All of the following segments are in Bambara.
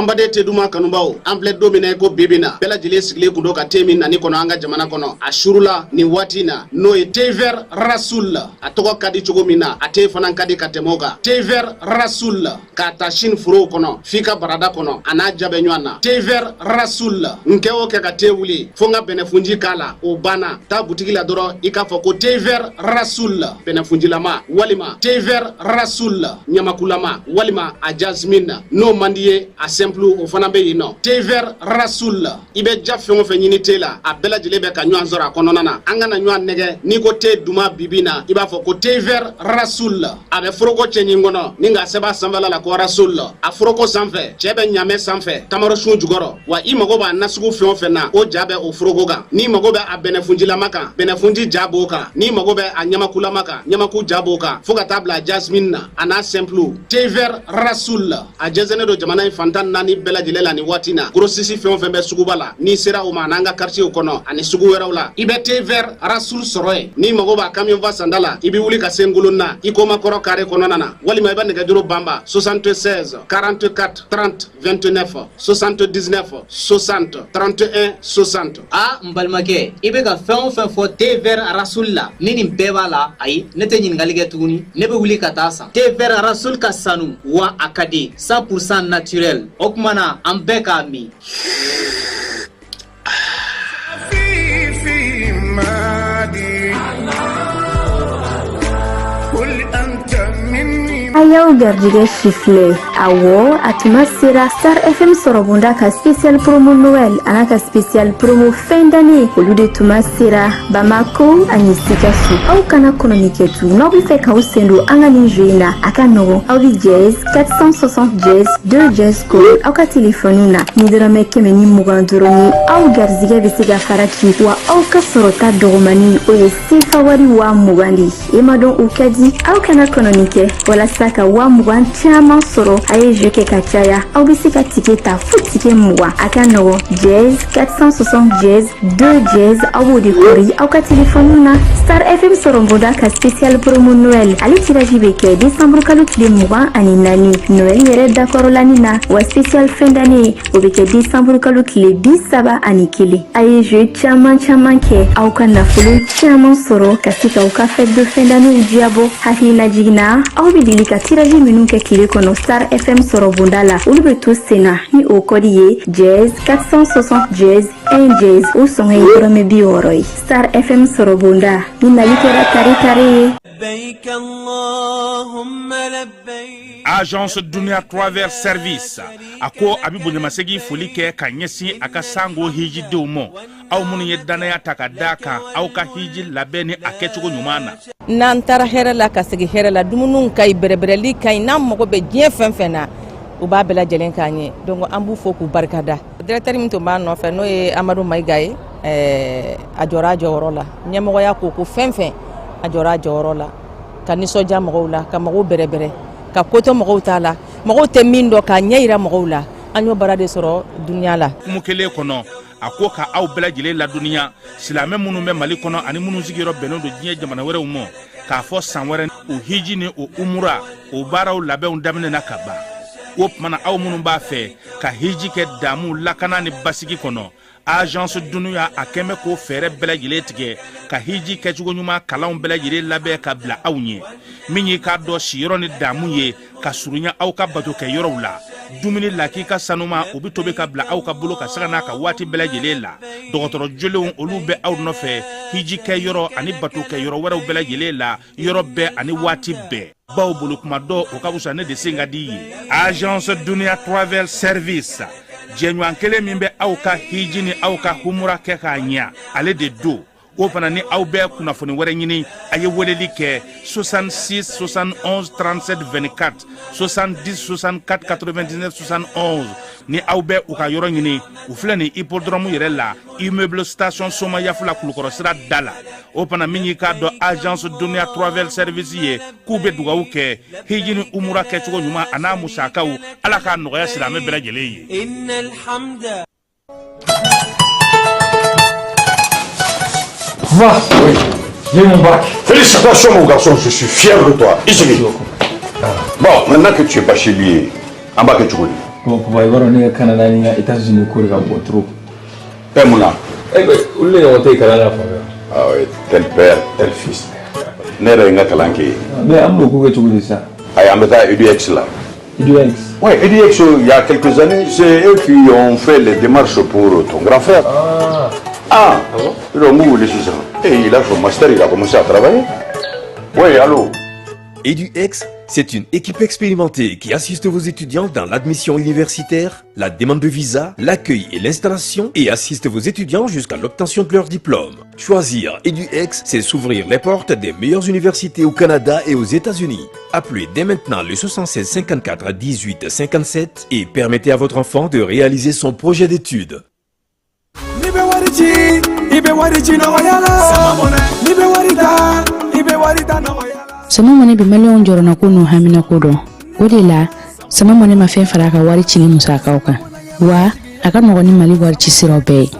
An baden te duman kanubaw, an filɛ don min na i ko bi bi na, bɛɛ lajɛlen sigilen kun don ka te min nani kɔnɔ an ka jamana kɔnɔ a surula nin waati in na, n'o ye thé vert Rasoul. A tɔgɔ ka di cogo min na, a te fana ka di ka tɛmɛ o kan. Thé vert Rasoul, k'a ta Chine forow kɔnɔ f'i ka barada kɔnɔ, a n'a ja bɛ ɲɔgɔn na. Thé vert Rasoul, n kɛ o kɛ ka te wuli fo n ka bɛnɛfunji k'a la, o banna. Taa butigi la dɔrɔn, i k'a fɔ ko thé vert Rasoul bɛnɛfunjilama, walima thé vert Rasoul ɲamakulama, walima a jasmine. N'o man di ye, a simple, o fana bɛ yen nɔ. Thé vert Rasoul, i bɛ ja fɛn o fɛn ɲini te la, a bɛɛ lajɛlen bɛ ka ɲɔgɔn sɔrɔ a kɔnɔna na. An kana ɲɔgɔn nɛgɛ, n'i ko te duman bibi na, i b'a fɔ ko thé vert Rasoul. A bɛ foroko cɛɲi kɔnɔ ni k'a sɛbɛn a sanfɛla la ko Rasoul. A foroko sanfɛ, cɛ bɛ ɲamɛ sanfɛ tamarosun jukɔrɔ. Wa i mago b'a nasugu fɛn o fɛn na, o ja bɛ o foroko kan. N'i mago bɛ a bɛnɛfunjilama kan, bɛnɛfunji ja b'o kan. N'i mago bɛ a ɲamakulama kan, ɲamaku ja b'o kan, fo ka taa bila jasmine na, a n'a simple. Thé vert Rasoul, a jɛnsɛnnen don jamana in fan 14 bɛɛ lajɛlen la nin waati na. Grossiste fɛn o fɛn bɛ suguba la, n'i sera o ma, n'an ka quartier kɔnɔ ani sugu wɛrɛw la, i bɛ thé vert Rasoul sɔrɔ yen. N'i mago b'a camion fa sanda la, i bɛ wuli ka se Ngolon na, i koma kɔrɔ carré kɔnɔna na, walima i bɛ nɛgɛjuru banba 76 44 30 29, 79 60 31 60. A n balimakɛ, i bɛ ka fɛn o fɛn fɔ thé vert Rasoul la, ni nin bɛɛ b'a la, ayi, ne tɛ ɲininkali kɛ tuguni, ne bɛ wuli ka taa san. Thé vert Rasoul ka sanu wa, a ka di, 100% naturel. O tuma na an bɛɛ k'a min. A y'aw garijɛgɛ sifilɛ. Awɔ, a tuma sera Star FM sɔrɔbonda ka spécial promo Noël an'a ka spécial promo fin d'année, olu de tuma sera Bamako ani Sikaso. Aw kana kɔnɔni kɛ tu. N'aw bɛ fɛ k'aw sen don an ka nin jeu in na, a ka nɔgɔn. Aw bɛ dièse 460 dièse 2 dièse kori aw ka telefɔniw na ni dɔrɔmɛ 120 dɔrɔn ye. Aw garijɛgɛ bɛ se ka fara ci wa, aw ka sɔrɔta dɔgɔmani, o ye sefa wari 20 000 de ye. E ma dɔn, o ka di. Aw kana kɔnɔni kɛ. Walasa ka 20 000 caman sɔrɔ, a ye jeu kɛ ka caya. Aw bɛ se ka ticket ta fo ticket 20. A ka nɔgɔn, dièse 460 dièse 2 dièse, aw b'o de kori aw ka telefɔniw na. Star FM sɔrɔbonda ka spécial promo Noël, ale tirage bɛ kɛ décembre kalo tile 24, Noël yɛrɛ dakɔrɔlani na. Wa spécial fin d'année, o bɛ kɛ décembre kalo tile 31. A ye jeu caman caman kɛ, aw ka nafolo caman sɔrɔ ka se k'aw ka fête de fin d'année diyabɔ. Hakilina jiginna, aw bɛ deli ka tirage minnu kɛ tile kɔnɔ Star FM sɔrɔbonda la, olu bɛ to sen na ni o code ye dièse 460 dièse 1 dièse. O sɔngɔ ye dɔrɔmɛ 60 ye. Star FM sɔrɔbonda ni nali kɛra tari tari ye. Agence Dunia Travel Service a ko a bɛ bonyamasegin foli kɛ ka ɲɛsin a ka sango hijidenw ma, aw minnu ye dannaya ta ka da kan aw ka hiji labɛn ni a kɛcogo ɲuman na. N'an taara hɛrɛ la ka segin hɛrɛ la, dumuniw ka ɲi, bɛrɛbɛrɛli ka ɲi. N'an mago bɛ diɲɛ fɛn fɛn na, u b'a bɛɛ lajɛlen k'an ye. Donc an b'u fo k'u barikada. Directeur min tun b'a nɔfɛ, n'o ye Amadu Mayiga ye, a jɔra a jɔyɔrɔ la. Ɲɛmɔgɔya ko ko fɛn fɛn, a jɔra a jɔyɔrɔ la ka nisɔndiya mɔgɔw la, ka mɔgɔw bɛrɛbɛrɛ, ka ko to mɔgɔw t'a la, mɔgɔw tɛ min dɔn, k'a ɲɛ yira mɔgɔw la. An y'o baara de sɔrɔ dunuya la. Hukumu kelen kɔnɔ, a ko ka aw bɛɛ lajɛlen ladɔnniya, silamɛ minnu bɛ Mali kɔnɔ ani minnu sigiyɔrɔ bɛnnen don diɲɛ jamana wɛrɛw ma, k'a fɔ san wɛrɛ o hiji ni o umura, o baaraw labɛnw daminɛna ka ban. O tuma na, aw minnu b'a fɛ ka hiji kɛ damu, lakana ni basigi kɔnɔ, Agence Dunuya a kɛn bɛ k'o fɛɛrɛ bɛɛ lajɛlen tigɛ ka hiji kɛcogo ɲuman kalanw bɛɛ lajɛlen labɛn ka bila aw ɲɛ. Min y'i k'a dɔn siyɔrɔ ni damu ye ka surunya aw ka bato kɛ yɔrɔw la, dumuni lakika sanuma, o bɛ tobi ka bila aw ka bolo ka saga n'a ka waati bɛɛ lajɛlen la. Dɔgɔtɔrɔ jolenw, olu bɛ aw nɔfɛ hiji kɛ yɔrɔ ani bato kɛ yɔrɔ wɛrɛw bɛɛ lajɛlen la, yɔrɔ bɛɛ ani waati bɛɛ. Baw bolo kuma dɔ, o ka fisa ne de sen ka di ye. Agence Dunia Travel Service, jɛɲɔgɔn kelen min bɛ aw ka hiji ni aw ka humura kɛ k'a ɲa, ale de don. O fana ni aw bɛ kunnafoni wɛrɛ ɲini, a ye weleli kɛ 66 71 37 24, 70 64 99 71. Ni aw bɛ u ka yɔrɔ ɲini, u filɛ nin hippodrome yɛrɛ la, immeuble Station Somayafula, Kulukɔrɔ sira da la. O fana, min y'i k'a dɔn Agence Dunia Travel Service ye, k'u bɛ dugawu kɛ hiji ni umura kɛcogo ɲuman a n'a musakaw, Ala k'a nɔgɔya silamɛ bɛɛ lajɛlen ye. Va. Oui. J'ai mon bac. Félicitations, mon garçon, je suis fier de toi. Ici. Merci beaucoup. Bon, maintenant que tu es bachelier, en bas que tu connais. Bon papa, i b'a dɔn ne ka Canada ni n ka États-Unis ko de ka bon trop. E mun na? Eh ben, olu de ɲɔgɔn tɛ kalan na fan bɛɛ. Ah oui, tel père, tel fils. Ne yɛrɛ ye n ka kalan kɛ yen. Mais an b'o ko kɛ cogo di sisan? Ayi, an bɛ taa EDX la. EDX? Oui, EDX, il y a quelques années, c'est eux qui ont fait les démarches pour ton grand frère. Ah. Ah, ah bon? Ils ont wele sisan. Et il a son master, il a commencé à travailler. Oui, allô? EduX, c'est une équipe expérimentée qui assiste vos étudiants dans l'admission universitaire, la demande de visa, l'accueil et l'installation et assiste vos étudiants jusqu'à l'obtention de leur diplôme. Choisir EduX, c'est s'ouvrir les portes des meilleures universités au Canada et aux États-Unis. Appelez dès maintenant le 76 54 18 57 et permettez à votre enfant de réaliser son projet d'études. N'i bɛ wari ci, i bɛ wari ci nɔgɔya la. N'i bɛ wari ta, i bɛ wari ta nɔgɔya la. Sama Money bɛ maliyɛnw jɔrɔnako n'u haminako dɔn. O de la, Sama Money ma fɛn fara a ka wari cili musakaw kan, wa a ka nɔgɔn ni Mali wari ci siraw bɛɛ ye.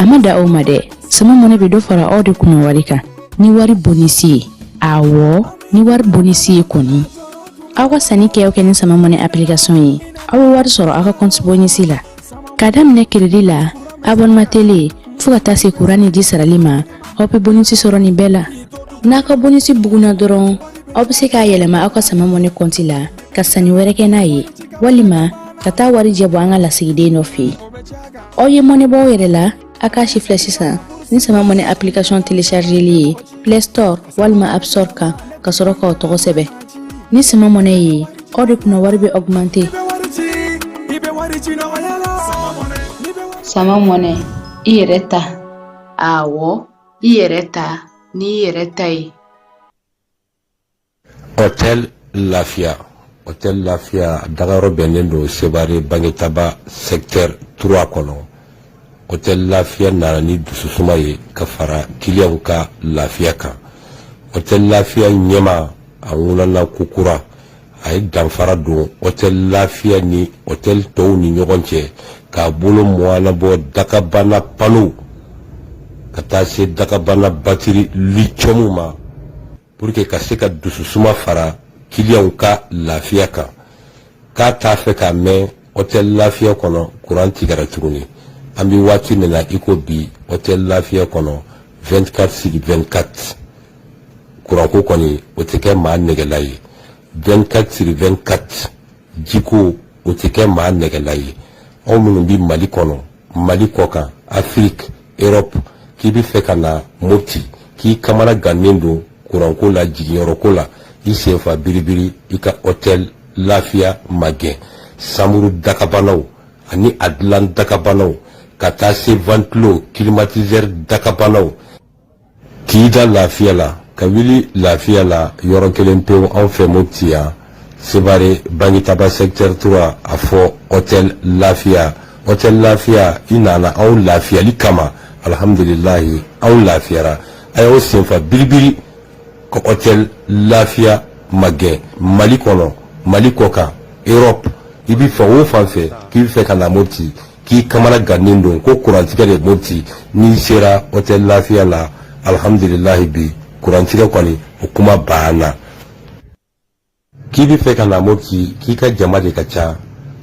A ma da o ma dɛ, Sama Money bɛ dɔ fara aw de kunna wari kan ni wari bonisi ye. Awɔ, ni wari bonisi ye kɔni, aw ka sanni kɛ o kɛ ni Sama Money application ye, aw bɛ wari sɔrɔ aw ka compte bonisi la, k'a daminɛ crédit la, abonnement télé, fo ka taa se kuran ni ji sarali ma. Aw bɛ bonisi sɔrɔ nin bɛɛ la. N'a ka bonisi bugunna dɔrɔn, aw bɛ se k'a yɛlɛma aw ka Sama Money kɔnti la ka sanni wɛrɛ kɛ n'a ye, walima ka taa wari jɛ bɔ an ka lasigiden dɔ fɛ yen. Aw ye mɔnɛ bɔ aw yɛrɛ la, a k'a si filɛ sisan ni Sama Money application téléchargeli ye Play Store walima App Store kan, ka sɔrɔ k'aw tɔgɔ sɛbɛn. Ni Sama Money ye, aw de kunna wari bɛ augmenter. I bɛ wari ci nɔgɔya la. Sama Money, i yɛrɛ ta. Awɔ, i yɛrɛ ta n'i yɛrɛ ta ye. Hôtel Lafia, Hôtel Lafia dagayɔrɔ bɛnnen don Sebare Bangetaba secteur 3 kɔnɔ. Hôtel Lafia nana ni dususuma ye ka fara kiliyanw ka lafiya kan. Hôtel Lafia ɲɛma a ŋunana kokura, a ye danfara don Hôtel Lafia ni hôtel tɔw ni ɲɔgɔn cɛ, k'a bolo mɔnabɔ dakabana panow ka taa se dakabana batiri lithium ma, pour que ka se ka dususuma fara kiliyanw ka lafiya kan. K'a t'a fɛ k'a mɛn Hôtel Lafiya kɔnɔ kuran tigɛra tuguni. An bɛ waati min na i ko bi, Hôtel Lafiya kɔnɔ 24 sur 24, kuranko kɔni o tɛ kɛ maa nɛgɛla ye. 24 sur 24, jiko o tɛ kɛ maa nɛgɛla ye. Aw minnu bɛ Mali kɔnɔ, Mali kɔkan, Afiriki, Europe, k'i bɛ fɛ ka na Mopti, k'i kamana gannen don kuranko la, jiginyɔrɔko la, i senfa biribiri, i ka Hôtel Lafiya magɛn. Samuru dakabanaw ani a dilan dakabanaw, ka taa se ventilo, climatiseur dakabanaw, k'i da lafiya la, ka wuli lafiya la, yɔrɔ kelen pewu anw fɛ Mopti yan, Sebare Bangitaba secteur 3, a fɔ Hôtel Lafiya. Hôtel Lafiya, i nana anw lafiyali kama. Alhamdulilahi, anw lafiyara. A y'aw senfa biribiri ka Hôtel Lafiya magɛn. Mali kɔnɔ, Mali kɔkan, Europe, i bɛ fɛ o fan fɛ k'i bɛ fɛ ka na Mopti, k'i kamana gannen don ko kurantigɛ de Mopti, n'i sera Hôtel Lafiya la, alhamdulilahi, bi kurantigɛ kɔni o kuma banna. K'i bɛ fɛ ka na Mopti, k'i ka jama de ka ca,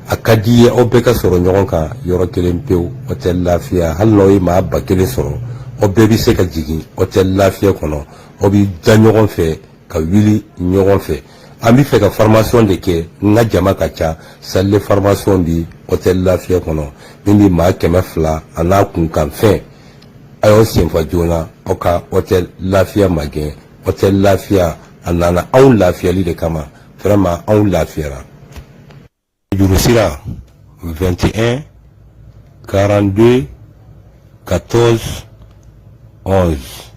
a ka di i ye aw bɛɛ ka sɔrɔ ɲɔgɔn kan yɔrɔ kelen pewu, Hôtel Lafiya, hali n'aw ye maa 1000 sɔrɔ, aw bɛɛ bɛ se ka jigin Hôtel Lafiya kɔnɔ, aw bɛ da ɲɔgɔn fɛ ka wuli ɲɔgɔn fɛ. An bɛ fɛ ka formation de kɛ, n ka jama ka ca, salle de formation bi Hôtel Lafiya kɔnɔ min bɛ maa 200 a n'a kunkanfɛn. A y'aw senfa joona, aw ka Hôtel Lafiya magɛn. Hôtel Lafiya, a nana anw lafiyali de kama. Vraiment, anw lafiyara. Juru sira 21 42 14 11,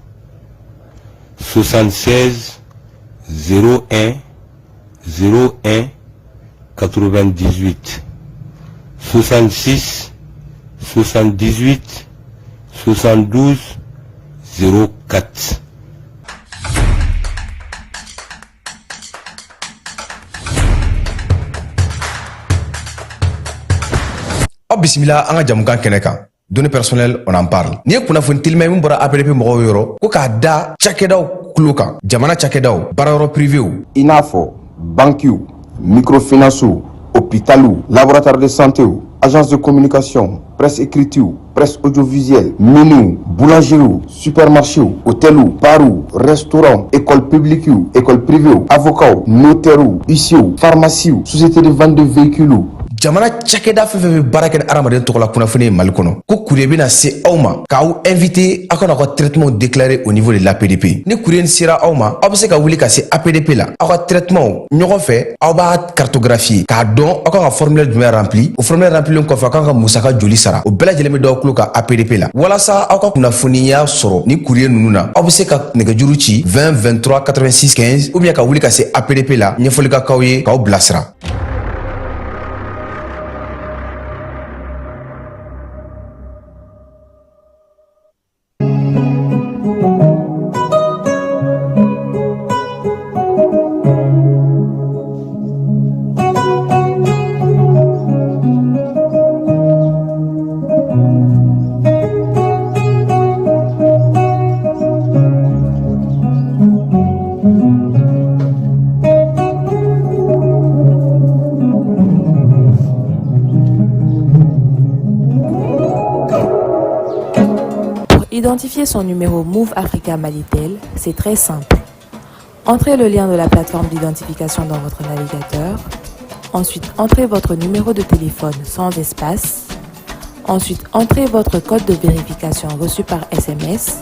76 01 01 98, 66 78 72 04. Aw bisimila an ka jamukan kɛnɛ kan, Données personnelles, on en parle. Nin ye kunnafoni telima ye min bɔra APDP mɔgɔw yɔrɔ, ko k'a da cakɛdaw kulo kan, jamana cakɛdaw, baarayɔrɔ privéw, i n'a fɔ bankiw, microfinancew, hôpitaliw, laboratoire de santé, agence de communication, presse écrite, presse audiovisuelle, miniw, boulangerie, supermarché, hôtel, bariw, restaurant, école publique, école privée, avocat, notaire, huissier, pharmacie, société de vente de véhicules. Jamana cakɛda fɛn fɛn bɛ baara kɛ ni adamaden tɔgɔla kunnafoni ye Mali kɔnɔ, ko courrier bɛna se aw ma k'aw invité aw kana aw ka traitement déclarer au niveau de l'APDP. Ni courrier sera aw ma, aw bɛ se ka wuli ka se APDP la, aw ka traitement ɲɔgɔn fɛ, aw b'a cartographier k'a dɔn aw kan ka formulaire jumɛn rempli. O formulaire remplilen kɔfɛ, aw kan ka musaka joli sara, o bɛɛ lajɛlen bɛ d'aw tulo kan APDP la. Walasa aw ka kunnafoniya sɔrɔ ni courrier ninnu na, aw bɛ se ka nɛgɛjuru ci 20 23 86 15 ou bien ka wuli ka se APDP la, ɲɛfɔli ka k'aw ye k'aw bilasira. Pour identifier son numéro Moov Africa Malitel, c'est très simple. Entrez le lien de la plateforme d'identification dans votre navigateur. Ensuite, entrez votre numéro de téléphone sans espace. Ensuite, entrez votre code de vérification reçu par SMS.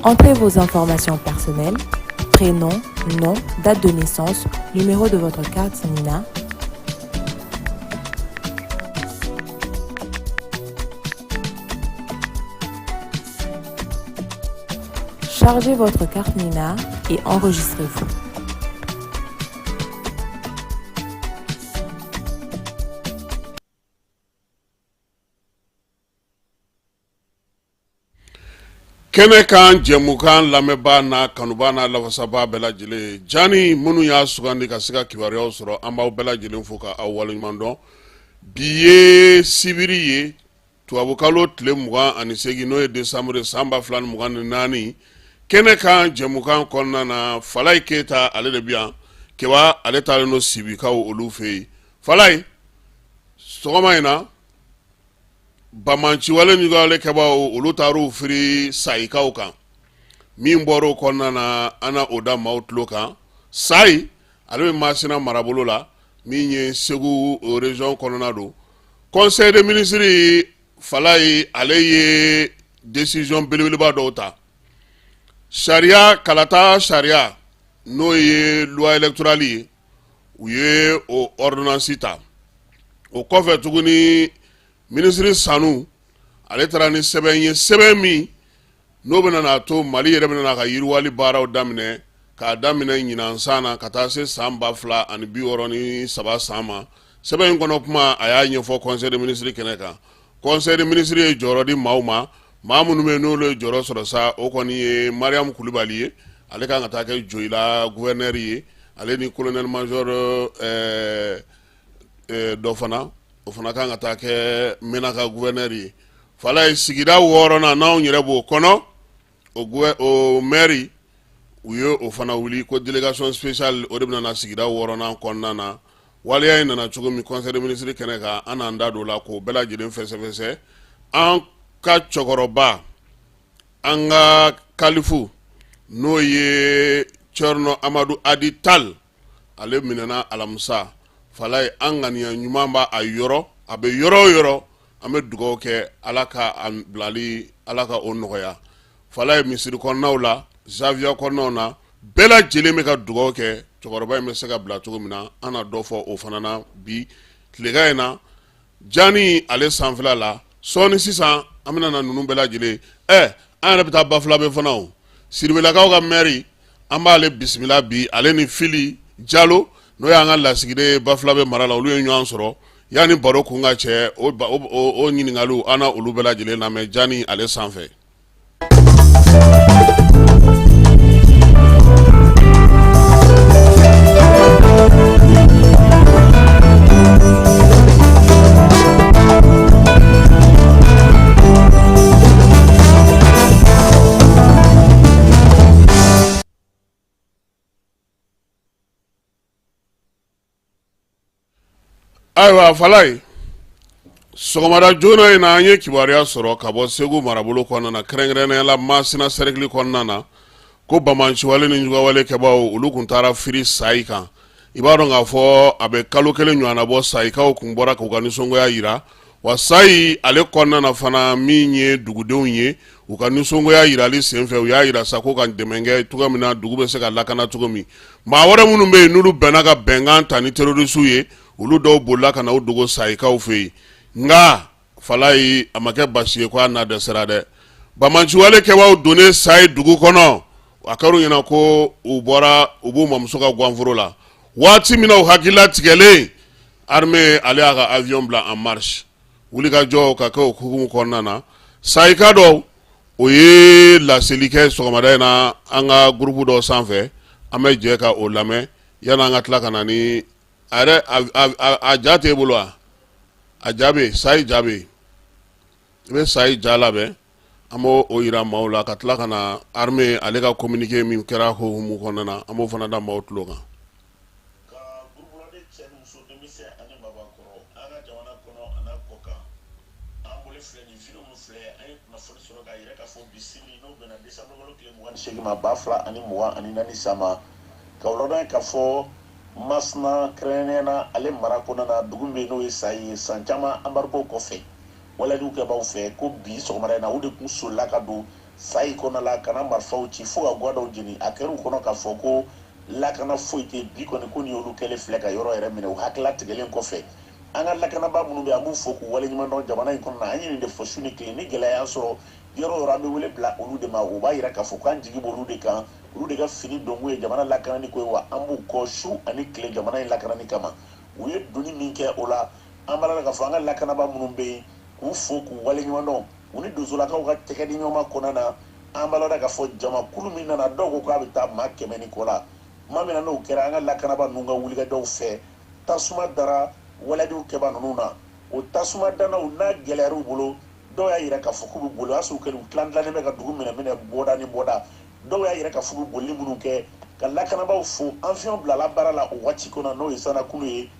Entrez vos informations personnelles, prénom, nom, date de naissance, numéro de votre carte NINA. Chargez votre carte NINA et enregistrez-vous. Kɛnɛ kan jɛmukan lamɛnbaa n'a kanubaa n'a lafasabaa bɛɛ lajɛlen, jani minnu y'a sugandi ka se ka kibaruyaw sɔrɔ, an b'aw bɛɛ lajɛlen fo ka aw waleɲuman dɔn. Bi ye sibiri ye, tubabukalo tile 28, n'o ye desanburu san 2024. Kɛnɛ kan jɛmukan kɔnɔna na, Falayi Keyita, ale de bɛ yan. Keba, ale taalen don Sibikaw olu fɛ yen. Falayi, sɔgɔma in na, banbaanciwale ɲugale kɛbaaw olu taar'u firi Sayikaw kan. Min bɔra o kɔnɔna na, an na o da maaw tulo kan. Sayi, ale bɛ Masina marabolo la, min ye Segu région kɔnɔna don. Conseil des ministres, Falayi, ale ye décision belebeleba dɔw ta. Sariya kalata sariya, n'o ye loi électorale ye, u ye o ordonnance ta. O kɔfɛ tuguni, minisiri Sanu, ale taara ni sɛbɛn ye, sɛbɛn min n'o bɛna n'a to Mali yɛrɛ bɛna n'a ka yiriwali baaraw daminɛ, k'a daminɛ ɲinan san na ka taa se san 2063 san ma. Sɛbɛn in kɔnɔ kuma, a y'a ɲɛfɔ conseil des ministres kɛnɛ kan. Conseil des ministres ye jɔyɔrɔ di maaw ma, maa minnu bɛ yen n'olu ye jɔyɔrɔ sɔrɔ sa, o kɔni ye Mariam Kulibali ye, ale kan ka taa kɛ Joyila gouverneur ye, ale ni colonel major dɔ fana, o fana kan ka taa kɛ Menaka gouverneur ye. Falaye, sigida wɔɔrɔnan n'anw yɛrɛ b'o kɔnɔ, o maire, u ye o fana wuli ko délégation spéciale, o de bɛna na sigida wɔɔrɔnan kɔnɔna na. Waleya in nana cogo min conseil des ministres kɛnɛ kan, an n'an da don o la k'o bɛɛ lajɛlen fɛsɛfɛsɛ. An ka cɛkɔrɔba, an ka kalifu, n'o ye Thierno Amadou Hady Tall, ale minɛna alamisa. Falaye, an ŋaniya ɲuman b'a a yɔrɔ, a bɛ yɔrɔ o yɔrɔ, an bɛ dugawu kɛ Ala ka a bilali, Ala ka o nɔgɔya. Falaye, misiri kɔnɔnaw la, zawiya kɔnɔnaw na, bɛɛ lajɛlen bɛ ka dugawu kɛ cɛkɔrɔba in bɛ se ka bila cogo min na. An na dɔ fɔ o fana na bi tilegan in na, jani ale sanfɛla la sɔɔni. Sisan an bɛna na ninnu bɛɛ lajɛlen. An yɛrɛ bɛ taa Bafulabe fana, o Siribelakaw ka mɛri, an b'ale bisimila bi, ale ni Fili Jalo, n'o y'an ka lasigiden ye Bafulabe mara la, olu ye ɲɔgɔn sɔrɔ. Yanni baro kun ka cɛ, o ɲininkaliw, an na olu bɛɛ lajɛlen lamɛn jani ale sanfɛ. Ayiwa Falaye, sɔgɔmada joona in na, an ye kibaruya sɔrɔ ka bɔ Segu marabolo kɔnɔna na, kɛrɛnkɛrɛnnenya la Masina sɛrɛkili kɔnɔna na, ko banbaanciwale ni jugawale kɛbaaw, olu tun taara firi Sayi kan. I b'a dɔn k'a fɔ a bɛ kalo kelen ɲɔgɔnna bɔ, Sayikaw tun bɔra k'u ka nisɔngoya jira. Wa Sayi ale kɔnɔna na fana, min ye dugudenw ye, u ka nisɔngoya jirali senfɛ, u y'a jira sa ko ka dɛmɛ kɛ cogo min na dugu bɛ se ka lakana cogo min. Maa wɛrɛ minnu bɛ yen n'olu bɛnna ka bɛnkan ta ni terroristew ye, olu dɔw bolila ka na u dogo Sayikaw fɛ yen. Nka Falayi, a ma kɛ basi ye ko a na dɛsɛra dɛ. Banbaanciwale kɛbaaw donnen Sayi dugu kɔnɔ, a kɛra u ɲɛna ko u bɔra u b'u mamuso ka gwanforo la. Waati min na u hakilila tigɛlen, armée ale y'a ka avion bila en marche, wulikajɔ ka kɛ o hukumu kɔnɔna na. Sayika dɔw o ye laseli kɛ sɔgɔmada in na an ka groupe dɔ sanfɛ. An bɛ jɛ ka o lamɛn yanni an ka tila ka na ni a yɛrɛ. A ja t'e bolo wa? A ja bɛ yen, Sayi ja bɛ yen. I bɛ Sayi ja labɛn, an b'o o jira maaw la, ka tila ka na armée ale ka communiqué min kɛra hukumu kɔnɔna na, an b'o fana da maaw tulo kan. Ka cɛ ni muso, denmisɛn ani mabakɔrɔ, an ka jamana kɔnɔ an'a kɔ kan, an bolo filɛ nin video min filɛ, an ye kunnafoni sɔrɔ k'a yira k'a fɔ bi sibiri, n'o bɛnna desanburukalo tile 28 ma 2024 san ma, ka ladɔn k'a fɔ Masina, kɛrɛnkɛrɛnnenya na ale mara kɔnɔna na, dugu min bɛ yen n'o ye Sayi ye, san caman embargo kɔfɛ walejugukɛbaaw fɛ, ko bi sɔgɔmada in na, u de tun solila ka don Sayi kɔnɔna la ka na marifaw ci fo ka gwa dɔw jeni. A kɛra u kɔnɔ k'a fɔ ko lakana foyi tɛ bi kɔni, ko nin y'olu kɛlen filɛ ka yɔrɔ yɛrɛ minɛ. U hakilila tigɛlen kɔfɛ, an ka lakanabaa minnu bɛ, an b'u fo k'u waleɲuman dɔn jamana in kɔnɔna. An ye nin de fɔ su ni tile, ni gɛlɛya y'an sɔrɔ yɔrɔ o yɔrɔ, an bɛ wele bila olu de ma. O b'a yira k'a fɔ k'an jigi b'olu de kan, olu de ka fini donkun ye jamana lakanani ko ye, wa an b'u kɔ su ani tile jamana in lakanani kama. U ye donni min kɛ o la, an b'a la k'a fɔ an ka lakanabaa minnu bɛ yen, k'u fo k'u waleɲuman dɔn. U ni donsolakaw ka tɛgɛ di ɲɔgɔn ma kɔnɔna na, an b'a la k'a fɔ jamakulu min nana, dɔw ko k'a bɛ taa maa 100 ni kɔ la. Tuma min na n'o kɛra, an ka lakanabaa ninnu ka wulikajɔw fɛ, tasuma dara walejugukɛbaa ninnu na. O tasuma dannaw n'a gɛlɛyara u bolo, dɔw y'a yira k'a fɔ k'u bɛ boli. O y'a sɔrɔ u kɛlen u tilan-tilannen bɛ ka dugu minɛ minɛ bɔda ni bɔda. Dɔw y'a yira k'a fɔ k'u bɛ bolili minnu kɛ, ka lakanabaaw fo. Avion bilala baara la o waati kɔnɔ, n'o ye sanakulu ye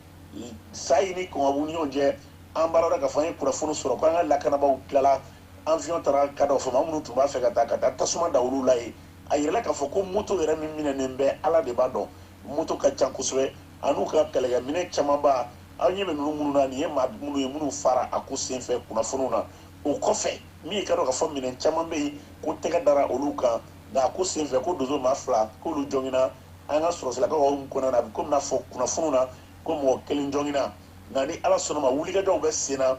Sayi ni Kɔngɔbugu ni ɲɔgɔn cɛ. An b'a la k'a fɔ an ye kunnafoni sɔrɔ ko an ka lakanabaaw tilala avion taara ka dɔ fɔ maa minnu tun b'a fɛ ka taa ka taa tasuma da olu la ye. A yirala k'a fɔ ko moto yɛrɛ min minɛnen bɛ, Ala de b'a dɔn, moto ka ca kosɛbɛ, an'u ka kɛlɛkɛminɛ camanba. Aw ɲɛ bɛ ninnu minnu na, nin ye maa minnu ye minnu fara a ko senfɛ kunnafoniw na. O kɔfɛ, min ye ka dɔn k'a fɔ minɛn caman bɛ yen ko tɛgɛ dara olu kan, nka a ko senfɛ ko donso maa fila k'olu jɔngina. An ka sɔrɔsilakaw ka hukumu kɔnɔna na, a bɛ komi n'a fɔ kunnafoniw na ko mɔgɔ kelen jɔngina. Nka ni Ala sɔnna ma, wulikajɔw bɛ sen na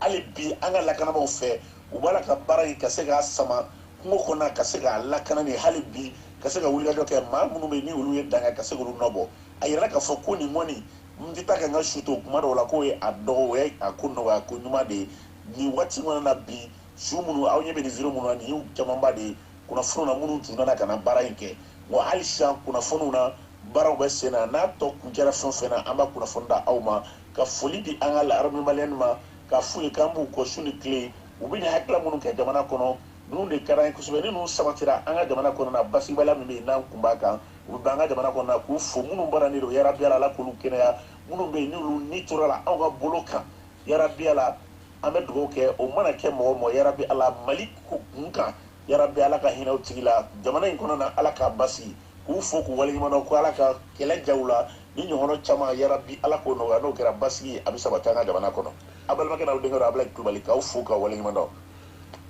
hali bi an ka lakanabaaw fɛ. U b'a la ka baara in ka se k'a sama kungo kɔnɔ, ka se k'a lakana ni hali bi ka se ka wulikajɔ kɛ, maa minnu bɛ ni olu ye danga, ka se k'olu nɔbɔ. A yirala k'a fɔ ko nin kɔni n tɛ taa ka n ka su to kuma dɔw la, k'o ye a dɔgɔ, o ye a ko nɔgɔya ko ɲuman de ye nin waati kɔnɔ na. Bi su minnu aw ɲɛ bɛ nin video minnu na, nin y'u camanba de ye kunnafoniw na minnu tun nana ka na baara in kɛ. Wa hali sisan kunnafoniw na, baaraw bɛ sen na. N'a tɔ kuncɛra fɛn o fɛn na, an b'a kunnafoni da aw ma. Ka foli di an ka l'armée malienne ma, k'a f'u ye k'an b'u kɔ su ni tile. U bɛ nin hakilila minnu kɛ jamana kɔnɔ, ninnu de ka d'an ye kosɛbɛ. Ni ninnu sabatira an ka jamana kɔnɔ na, basigibaliya min bɛ yen n'an kun b'a kan, u bɛ ban an ka jamana kɔnɔ na. K'u fo, minnu bananen don, yarabi Ala, Ala k'olu kɛnɛya. Minnu bɛ yen n'olu ni tora la anw ka bolo kan, yarabi Ala, an bɛ dugawu kɛ o mana kɛ mɔgɔ mɔgɔ, yarabi Ala, Mali kun kan, yarabi Ala ka hinɛ u tigi la. Jamana in kɔnɔ na, Ala k'a basigi. K'u fo k'u waleɲuman dɔn, ko Ala ka kɛlɛ jaw la ni ɲɔgɔnna caman, yarabi Ala k'o nɔgɔya. N'o kɛra, basigi a bɛ sabati an ka jamana kɔnɔ. Aw balimakɛ n'aw denkɛ don, Abulayi Kulubali, k'aw fo k'aw waleɲuman dɔn.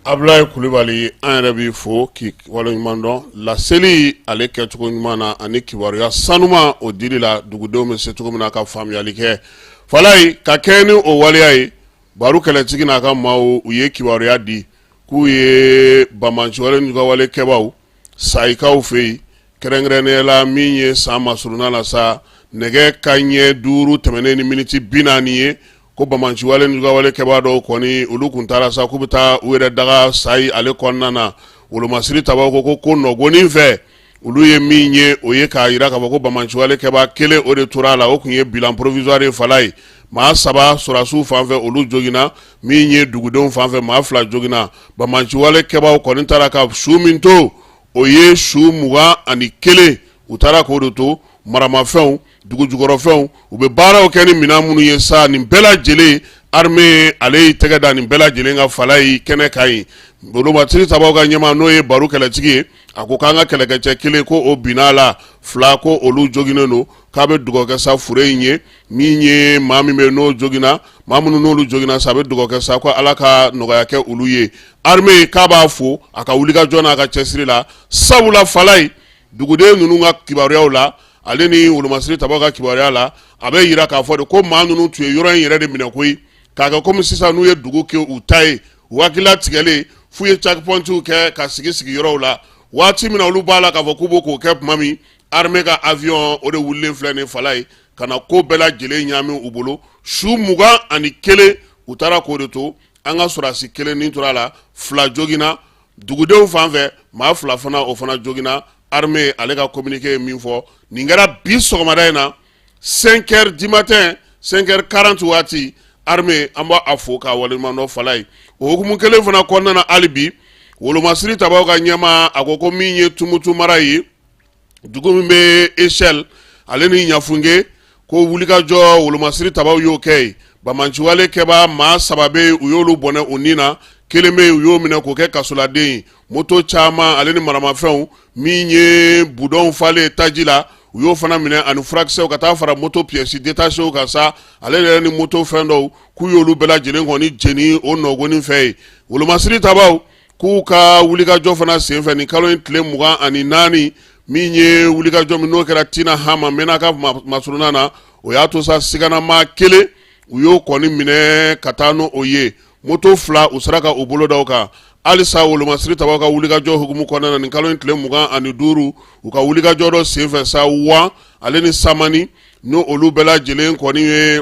Abulayi Kulubali, an yɛrɛ b'i fo k'i waleɲuman dɔn laseli ale kɛcogo ɲuman na ani kibaruya sanuma o dili la dugudenw bɛ se cogo min na ka faamuyali kɛ. Falayi, ka kɛ ni o waleya ye, Baru kɛlɛtigi n'a ka maaw, u ye kibaruya di k'u ye banbaanciwale n'u ka wale kɛbaaw Sayikaw fɛ yen, kɛrɛnkɛrɛnnenya la min ye san masurunna la sa, nɛgɛ kanɲɛ 5 tɛmɛnen ni miniti 40 ye, ko banbaanciwale n'u ka wale kɛbaa dɔw kɔni, olu tun taara sa k'u bɛ taa u yɛrɛ daga Sayi ale kɔnɔna na. Wolomasiri tabaw ko nɔgɔnin fɛ, olu ye min ye, o ye k'a jira k'a fɔ ko banbaanciwale kɛbaa kelen, o de tora a la. O tun ye bilan provisoire ye. Falayi, maa saba sɔrɔdasiw fan fɛ, olu joginna. Min ye dugudenw fan fɛ, maa fila joginna. Banbaanciwale kɛbaaw kɔni taara ka su min to, o ye su 21, u taara k'o de to maramafɛnw. dugu jukɔrɔfɛnw u bɛ baaraw kɛ ni minɛn minnu ye sa nin bɛɛ lajɛlen armée ale y'i tɛgɛ da nin bɛɛ lajɛlen kan Falaye kɛnɛ kan yen wolomasiri tabaw ka ɲɛmaa n'o ye Baru kɛlɛtigi ye a ko k'an ka kɛlɛkɛcɛ kelen ko o binna a la fila ko olu joginnen don k'a bɛ dugawu kɛ sa fure in ye min ye maa min bɛ n'o joginna maa minnu n'olu joginna sa a bɛ dugawu kɛ sa ko Ala ka nɔgɔya kɛ olu ye armée k'a b'a fo a ka wulikajɔ n'a ka cɛsiri la sabula Falaye duguden ninnu ka kibaruyaw la ale ni wolomasiri tabaw ka kibaruya la a bɛ yira k'a fɔ de ko maa ninnu tun ye yɔrɔ in yɛrɛ de minɛ koyi k'a kɛ komi sisan n'u ye dugu kɛ u ta ye u hakilila tigɛlen f'u ye checkpointiw kɛ ka sigi sigi yɔrɔw la waati min na olu b'a la k'a fɔ k'u b'o k'o kɛ tuma min armée ka avion o de wulilen filɛ nin Falaye ka na ko bɛɛ lajɛlen ɲaami u bolo su 21 u taara k'o de to an ka sɔrɔdasi kelen ni tora a la fila joginna dugudenw fan fɛ maa fila fana o fana joginna armée ale ka communiqué ye min fɔ nin kɛra bi sɔgɔmada in na 5 heures du matin 5 heures 40 waati armée an b'a fo k'a waleɲuman dɔn Falaye o hukumu kelen fana kɔnɔna na hali bi wolomasiri tabaw ka ɲɛmaa a ko ko min ye Tumutu mara ye dugu min bɛ Echelle ale ni Ɲafunke ko wulikajɔ wolomasiri tabaw y'o kɛ yen banbaanciwale kɛbaa maa saba bɛ yen u y'olu bɔnɛ u ni na kelen bɛ yen u y'o minɛ k'o kɛ kasoladen ye moto caman ale ni maramafɛnw min ye budɔnw falen taji la u y'o fana minɛ ani furakisɛw ka taa fara moto pièces détachées kan sa ale yɛrɛ ni moto fɛn dɔw k'u y'olu bɛɛ lajɛlen kɔni jeni o nɔgɔnin fɛ yen wolomasiri tabaw k'u ka wulikajɔ fana senfɛ nin kalo in tile 24 min ye wulikajɔ min n'o kɛra Tina Hama Menaka masurunna na o y'a to sa siganamaa kelen u y'o kɔni minɛ ka taa n'o ye moto fila u sera ka u bolo da o kan halisa wolomasiri tabaw ka wulikajɔ hukumu kɔnɔna na nin kalo in tile 25 u ka wulikajɔ dɔ senfɛ sa wa ale ni Samani n'o olu bɛɛ lajɛlen kɔni ye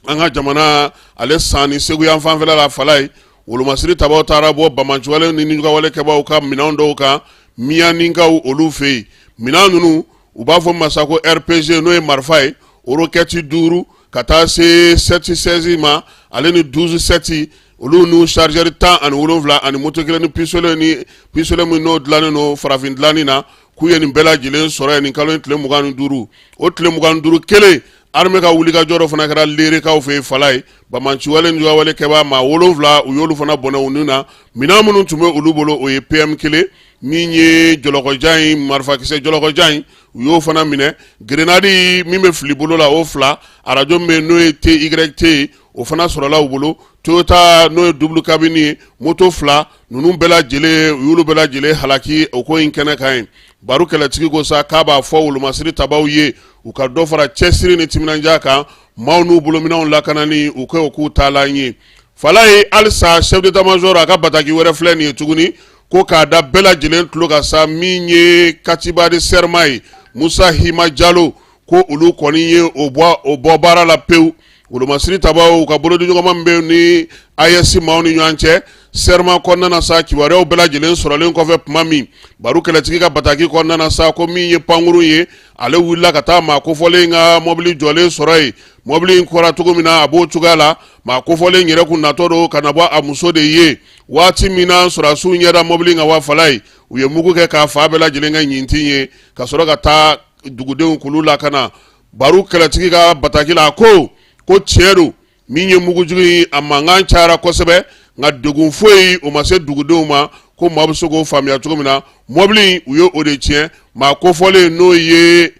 an ka jamana ale san ni segu yan fanfɛla la Falaye wolomasiri tabaw taara bɔ banbaanciwale ni nijuguyawale kɛbaaw ka minɛn dɔw kan miyaninkaw olu fɛ yen minɛn ninnu u b'a fɔ masa ko RPG n'o ye marifa ye roquette duuru ka taa se 7 16 ma ale ni 12 7 olu n'u chargeur 17 ani moto kelen ni pistolet ni pistolet min n'o dilannen don farafin dilanni na k'u ye nin bɛɛ lajɛlen sɔrɔ yen nin kalo in tile 25 o tile 25 kelen armée ka wulikajɔ dɔ fana kɛra Lerekaw fɛ yen Falaye banbaanciwale nijuguyawale kɛbaa maa wolonwula u y'olu fana bɔnɛ u ni na minɛn minnu tun bɛ olu bolo o ye PM kelen min ye jɔlɔkɔjan in marifakisɛ jɔlɔkɔjan in u y'o fana minɛ grenade min bɛ fili bolo la o fila arajo min bɛ n'o ye TYT ye o fana sɔrɔla u bolo Toyota n'o ye double cabine ye moto fila ninnu bɛɛ lajɛlen u y'olu bɛɛ lajɛlen halaki o ko in kɛnɛ kan yen Baru kɛlɛtigi ko sa k'a b'a fɔ wolomasiri tabaw ye u ka dɔ fara cɛsiri ni timinandiya kan maaw n'u bolominɛnw lakanani u k'o k'u taalan ye Falaye halisa chef d'état major a ka bataki wɛrɛ filɛ nin ye tuguni ko k'a da bɛɛ lajɛlen tulo kan sa min ye katiba de serma ye Musa Hima Jalo ko olu kɔni ye o bɔ baara la pewu wolomasiri tabaw u ka bolodiɲɔgɔnma min bɛ ni AES maaw ni ɲɔgɔn cɛ serma kɔnɔna na sa kibaruyaw bɛɛ lajɛlen sɔrɔlen kɔfɛ tuma min Baru kɛlɛtigi ka bataki kɔnɔna na sa ko min ye pankurun ye ale wulila ka taa maa kofɔlen ka mɔbili jɔlen sɔrɔ yen mɔbili in kɔra cogo min na a b'o cogoya la maa kofɔlen yɛrɛ kun natɔ don ka na bɔ a muso de ye waati min na sɔrɔdasiw ɲɛ da mɔbili kan wa Falaye u ye mugu kɛ k'a fa bɛɛ lajɛlen kɛ ɲintin ye ka sɔrɔ ka taa dugudenw k'olu lakana Baru kɛlɛtigi ka bataki la a ko ko tiɲɛ don min ye mugujugu ye a mankan cayara kosɛbɛ nka degun foyi o ma se dugudenw ma ko maa bɛ se k'o faamuya cogo min na mɔbili u ye o de tiɲɛ maa kofɔlen n'o ye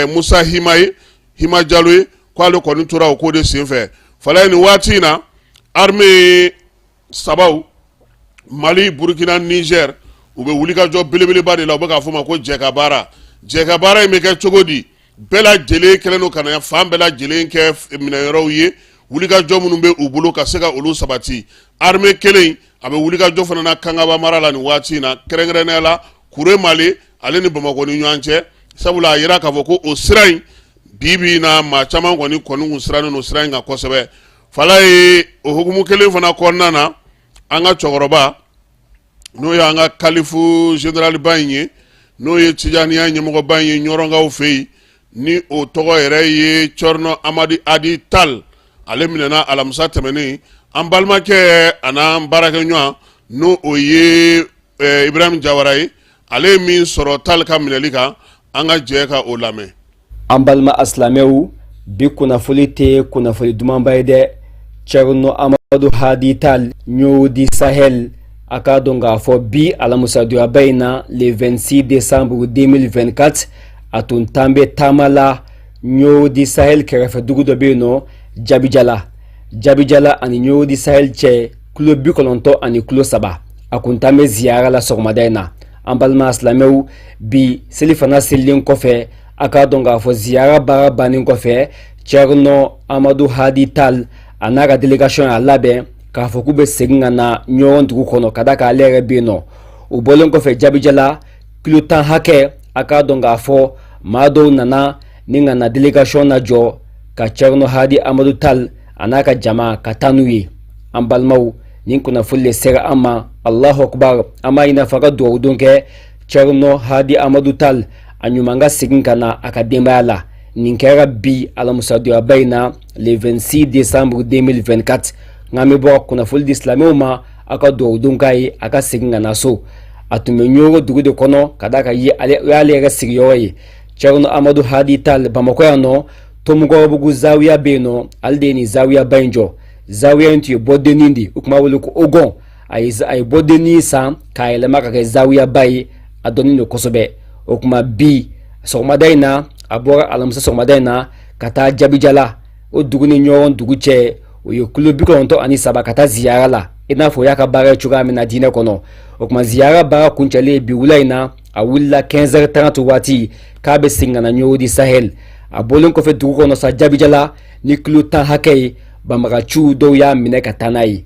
Musa Hima ye Hima Jalo ye k'ale kɔni tora o ko de senfɛ Falaye nin waati in na armée sabaw Mali Burukina Niger u bɛ wulikajɔ belebeleba de la u bɛ k'a fɔ ma ko jɛkabaara jɛkabaara in bɛ kɛ cogo di bɛɛ lajɛlen kɛlen don ka na fan bɛɛ lajɛlen kɛ minɛyɔrɔw ye wulikajɔ minnu bɛ u bolo ka se ka olu sabati armée kelen a bɛ wulikajɔ fana na Kangaba mara la nin waati in na kɛrɛnkɛrɛnnenya la Kuremale ale ni Bamakɔ ni ɲɔgɔn cɛ sabula a yira k'a fɔ ko o sira in bi bi in na maa caman kɔni kun sirannen don sira in kan kosɛbɛ Falaye o hukumu kelen fana kɔnɔna na an ka cɛkɔrɔba n'o y'an ka kalifu généralba in ye n'o ye tijaniya ɲɛmɔgɔba in ye ɲɔrɔnkaw fɛ yen ni o tɔgɔ yɛrɛ ye Cɔrɔnɔ Amadi Adi Tal ale minɛna alamisa tɛmɛnen an balimakɛ an'an baarakɛɲɔgɔn n'o o ye Ibrahim Jawara ye ale ye min sɔrɔ Tal ka minɛli kan an ka jɛ ka o lamɛn. An balima asilamɛw, bi kunnafoli tɛ kunnafoli dumanba ye dɛ. Cɛrino Amadu Hadi Tal, Ɲoro du Sahel, a k'a dɔn k'a fɔ bi alamusadonyaba in na, le 26 décembre 2024, a tun tan bɛ taama la Ɲoro du Sahel kɛrɛfɛ dugu dɔ bɛ yen nɔ, Jabijala. Jabijala ani Ɲoro du Sahel cɛ kilo 93 kilo 3. A kun tan bɛ ziyara la sɔgɔmada in na. An balima silamɛw, bi selifana selilen kɔfɛ, a k'a dɔn k'a fɔ ziyara baara bannen kɔfɛ, Cɛrino Amadu Hadi Tal a n'a ka délégation y'a labɛn k'a fɔ k'u bɛ segin ka na Ɲɔrɔn dugu kɔnɔ, ka da kan ale yɛrɛ bɛ yen nɔ. O bɔlen kɔfɛ Jabijala, kilo 10 hakɛ, a k'a dɔn k'a fɔ maa dɔw nana ni ka na délégation lajɔ ka Cɛrino Hadi Amadu Tal a n'a ka jama ka taa n'u ye. An balimaw, nin kunnafoli de sera an ma. Allahu akbar! An b'a ɲini f'a ka dugawu don kɛ Cɛrino Hadi Amadu Tal, a ɲuman ka segin ka na a ka denbaya la. Nin kɛra bi alamusadonyaba in na, le 26 décembre 2024. Nka an bɛ bɔ ka kunnafoli di silamɛw ma, aw ka dugawu don k'a ye, a ka segin ka na so. A tun bɛ Ɲoro dugu de kɔnɔ, ka d'a kan o y'ale yɛrɛ sigiyɔrɔ ye. Cɛrino Amadu Hadi Tal, Bamakɔ yan nɔ, Tomikɔrɔbugu zawiya bɛ yen nɔ, ale de ye nin zawiyaba in jɔ. Zawiya in tun ye bɔdennin de ye, u tun b'a wele ko ogon. A ye bɔdennin san k'a yɛlɛma ka kɛ zawiyaba ye, a dɔnnen don kosɛbɛ. O tuma bi sɔgɔmada in na, a bɔra alamisa sɔgɔmada in na ka taa Jabijala, o dugu ni Ɲɔrɔn dugu cɛ, o ye kilo 93, ka taa ziyara la, i n'a fɔ o y'a ka baara ye cogoya min na diinɛ kɔnɔ. O tuma ziyara baara kuncɛlen bi wula in na, a wulila 15h30 waati k'a bɛ segin ka na Ɲoro du Sahel. A bɔlen kɔfɛ dugu kɔnɔ sa, Jabijala, ni kilo 10 hakɛ ye, banbagaciw dɔw y'a minɛ ka taa n'a ye.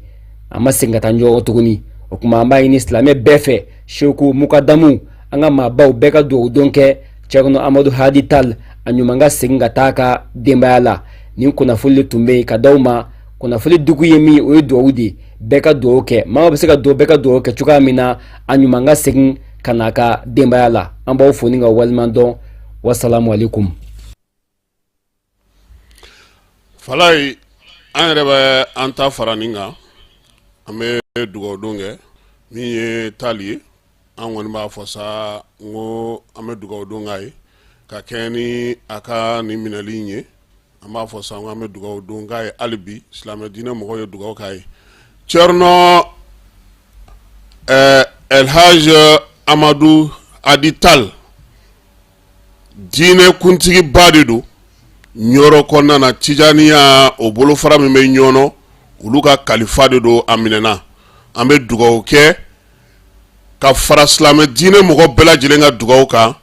A ma segin ka taa Ɲɔrɔ tuguni. O tuma an b'a ɲini silamɛ bɛɛ fɛ, seku, mukadamu, an ka maabaw bɛɛ ka dugawu don kɛ Cɛrino Amadu Hadi Tal, a ɲuman ka segin ka taa ka denbaya la. Nin kunnafoli de tun bɛ yen ka d'aw ma. Kunnafoli dugu ye min, o ye dugawu de ye. Bɛɛ ka dugawu kɛ, maa bɛ se ka dugawu, bɛɛ ka dugawu kɛ cogoya min na a ɲuman ka segin ka n'a ka denbaya la. An b'aw fo ni ka waleɲuman dɔn. Wasalamu aleykum. Falayi, an yɛrɛ bɛ an ta fara nin kan. An bɛ dugawu don kɛ min ye Tali ye. An kɔni b'a fɔ sa n ko an bɛ dugawu don k'a ye ka kɛ ni a ka nin minɛli in ye. An b'a fɔ sa an bɛ dugawu don k'a ye hali bi, silamɛ diinɛ mɔgɔw ye dugawu k'a ye. Cɛrino Elhaj Amadu Hadi Tal, diinɛ kuntigiba de don Ɲɔrɔ kɔnɔna na. Tijaniya o bolofara min bɛ Ɲɔnɔ, olu ka kalifa de don. A minɛna, an bɛ dugawu kɛ ka fara silamɛ diinɛ mɔgɔ bɛɛ lajɛlen ka dugawu kan.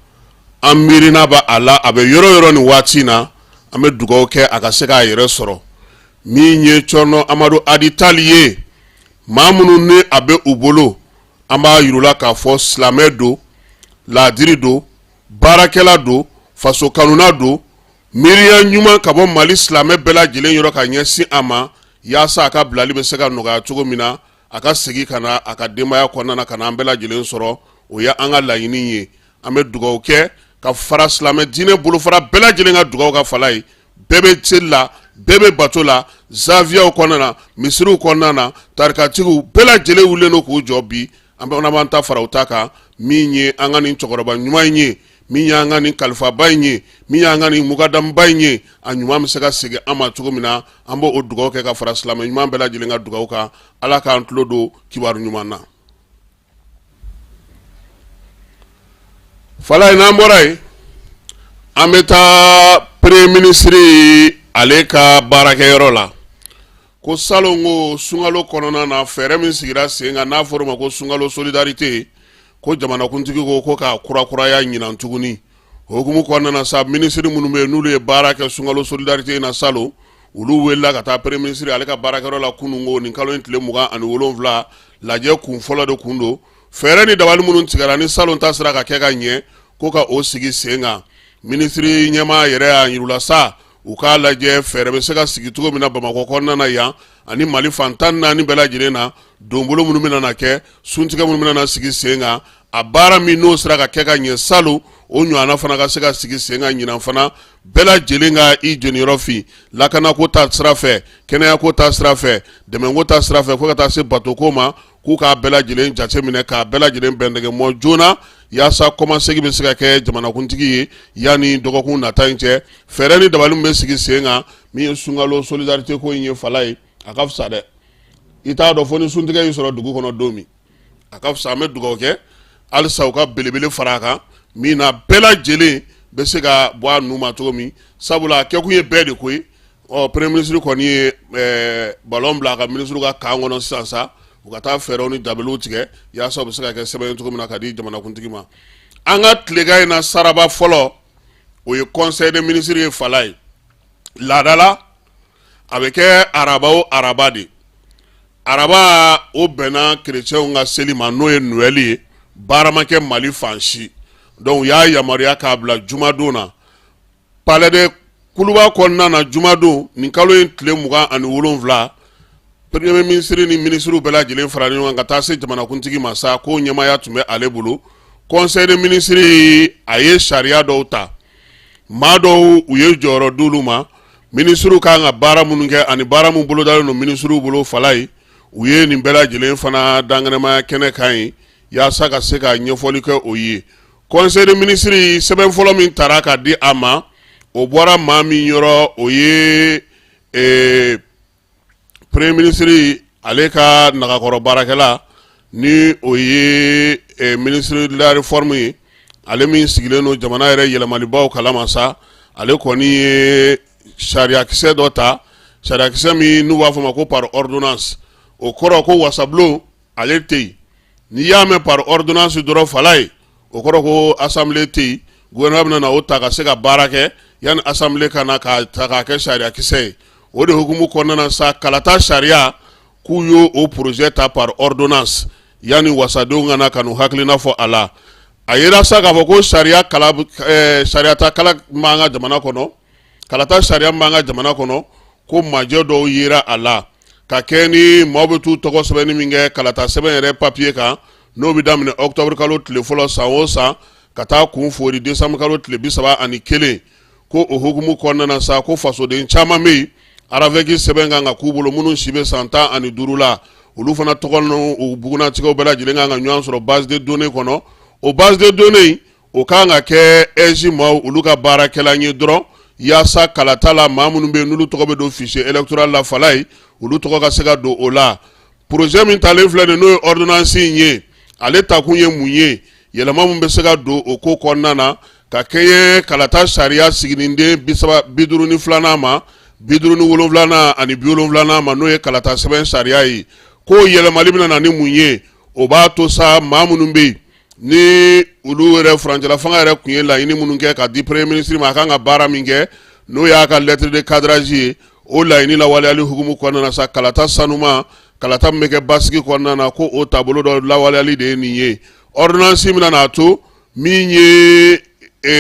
An miirina bɛ a la, a bɛ yɔrɔ yɔrɔ nin waati in na, an bɛ dugawu kɛ a ka se k'a yɛrɛ sɔrɔ. Min ye Cɛrino Amadu Hadi Tali ye, maa minnu ni a bɛ u bolo, an b'a yir'u la k'a fɔ silamɛ don, laadiri don, baarakɛla don, faso kanuna don, miiriya ɲuman ka bɔ Mali silamɛ bɛɛ lajɛlen yɔrɔ ka ɲɛsin a ma, yaasa a ka bilali bɛ se ka nɔgɔya cogo min na, a ka segin ka na a ka denbaya kɔnɔna na, ka na an bɛɛ lajɛlen sɔrɔ. O ye an ka laɲini ye. An bɛ dugawu kɛ ka fara silamɛ diinɛ bolofara bɛɛ lajɛlen ka dugawu kan. Falayi, bɛɛ bɛ seli la, bɛɛ bɛ bato la, zawiyaw kɔnɔna na, misiriw kɔnɔna na, tarikatigiw bɛɛ lajɛlen wulilen don k'u jɔ bi. An bɛ b'an ta fara u ta kan. Min ye an ka nin cɛkɔrɔba ɲuman in ye, min y'an ka nin kalifaba in ye, min y'an ka nin mukadamuba in ye, a ɲuman bɛ se ka segin an ma cogo min na, an b'o dugawu kɛ ka fara silamɛ ɲuman bɛɛ lajɛlen ka dugawu kan. Ala k'an tulo don kibaru ɲuman na. Falayi, n'an bɔra yen, an bɛ taa premier ministre ale ka baarakɛyɔrɔ la. Ko salon ko sunkalo kɔnɔna na, fɛɛrɛ min sigira sen kan n'a fɔra o ma ko sunkalo solidarité, ko jamanakuntigi ko k'a kurakuraya ɲinan tuguni. O hukumu kɔnɔna na sa, minisiri minnu bɛ yen n'olu ye baara kɛ sunkalo solidarité na salon, olu welela ka taa premier ministre ale ka baarakɛyɔrɔ la kunun ko nin kalo in tile 27, lajɛ kun fɔlɔ de kun don. Fɛɛrɛ ni dabali minnu tigɛra ni salon ta sera ka kɛ ka ɲɛ, ko ka o sigi sen kan. Minisiri ɲɛmaa yɛrɛ y'a yir'u la sa, u k'a lajɛ fɛɛrɛ bɛ se ka sigi cogo min na Bamakɔ kɔnɔna na yan ani Mali fan 14 bɛɛ lajɛlen na, donbolo minnu bɛna na kɛ, suntigɛ minnu bɛna na sigi sen kan, a baara min n'o sera ka kɛ ka ɲɛ salon, o ɲɔgɔnna fana ka se ka sigi sen kan ɲinan fana. Bɛɛ lajɛlen ka i jeniyɔrɔ fin lakanako ta sira fɛ, kɛnɛyako ta sira fɛ, dɛmɛko ta sira fɛ, fo ka taa se batoko ma. k'u k'a bɛɛ lajɛlen jateminɛ k'a bɛɛ lajɛlen bɛndɛgɛmɔ joona yaasa kɔmasegin bɛ se ka kɛ jamanakuntigi ye yanni dɔgɔkun nata in cɛ. Fɛɛrɛ ni dabali min bɛ sigi sen kan min ye sunkalo solidarité ko in ye, Falaye, a ka fisa dɛ. I t'a dɔn fo ni suntigɛ y'i sɔrɔ dugu kɔnɔ don min, a ka fisa. An bɛ dugawu kɛ halisa u ka belebele fara a kan min na bɛɛ lajɛlen bɛ se ka bɔ a nu ma cogo min, sabula a kɛkun ye bɛɛ de ko ye. Ɔ, premier ministre kɔni ye ballon bila a ka ministre ka camp kɔnɔ sisan sa, u ka taa fɛɛrɛw ni dabaliw tigɛ yaasa u bɛ se ka kɛ sɛbɛn ye cogo min na ka di jamanakuntigi ma. An ka tilegan in na, saraba fɔlɔ, o ye conseil des ministres ye, Falaye. Laada la, a bɛ kɛ araba o araba de. Araba o bɛnna kerecɛnw ka seli ma, n'o ye Noël ye. Baara ma kɛ Mali fan si, donc u y'a yamaruya k'a bila jumadon na palais de Kuluba kɔnɔna na. Jumadon nin kalo in tile 27, premier ministre ni minisiriw bɛɛ lajɛlen fara ɲɔgɔn kan ka taa se jamanakuntigi ma sa, k'o ɲɛmaaya tun bɛ ale bolo. Conseil des ministres, a ye sariya dɔw ta, maa dɔw u ye jɔyɔrɔ d'olu ma, minisiriw kan ka baara minnu kɛ ani baara min bolodalen don minisiriw bolo. Falaye, u ye nin bɛɛ lajɛlen fana dankɛnɛmaya kɛnɛ kan ye yaasa ka se ka ɲɛfɔli kɛ o ye. Conseil des ministres sɛbɛn fɔlɔ min tara ka di a ma, o bɔra maa min yɔrɔ, o ye premier ministre ale ka nagakɔrɔ baarakɛla, ni o ye ministre de la réforme ye, ale min sigilen don jamana yɛrɛ yɛlɛmalibaw kalama sa. Ale kɔni ye sariyakisɛ dɔ ta, sariyakisɛ min n'u b'a fɔ ma ko par ordonnance. O kɔrɔ ko wasabulon ale tɛ yen. N'i y'a mɛn par ordonnance dɔrɔn, Falaye, o kɔrɔ ko assemblée tɛ yen. Gouvernement bɛna na o ta ka se ka baara kɛ yanni assemblée ka na k'a ta k'a kɛ sariyakisɛ ye. O de hukumu kɔnɔna na sa, kalata sariya, k'u y'o o projet ta par ordonnance yanni wasadenw ka na ka n'u hakilina fɔ a la. A yera sa k'a fɔ ko sariya kala sariya ta kala b'an ka jamana kɔnɔ, kalata sariya b'an ka jamana kɔnɔ, ko majɛ dɔw yera a la ka kɛ ni maaw bɛ t'u tɔgɔ sɛbɛnni min kɛ kalata sɛbɛn yɛrɛ papiye kan, n'o bɛ daminɛ octobre kalo tile fɔlɔ san o san ka taa kun fori décembre kalo tile 31, ko o hukumu kɔnɔna na sa, ko fasoden caman bɛ yen, RAVEC sɛbɛn kan ka k'u bolo, minnu si bɛ san 15 la, olu fana tɔgɔ n'u bugunnatigɛw bɛɛ lajɛlen kan ka ɲɔgɔn sɔrɔ base de données kɔnɔ. O base de données, o kan ka kɛ AIGE maaw olu ka baarakɛla ye dɔrɔn, yaasa kalata la, maa minnu bɛ yen n'olu tɔgɔ bɛ don fichier électoral la, Falaye, olu tɔgɔ ka se ka don o la. Projet min talen filɛ nin, n'o ye ordonnance in ye, ale takun ye mun ye? Yɛlɛma min bɛ se ka don o ko kɔnɔna na ka kɛɲɛ kalata sariya siginiden 30, 52nan ma, 57nan ani 70nan ma, n'o ye kalata sɛbɛn sariya ye, ko yɛlɛmali bɛna na ni mun ye? O b'a to sa, maa minnu bɛ yen ni olu yɛrɛ furancɛla fanga yɛrɛ tun ye laɲini minnu kɛ ka di premier ministre ma, a kan ka baara min kɛ, n'o y'a ka lettre de cadrage ye, o laɲini lawaleyali hukumu kɔnɔna na sa, kalata sanuma, kalata min bɛ kɛ basigi kɔnɔna na, ko o taabolo dɔ lawaleyali de ye nin ye. Ordonnance bɛna n'a to min ye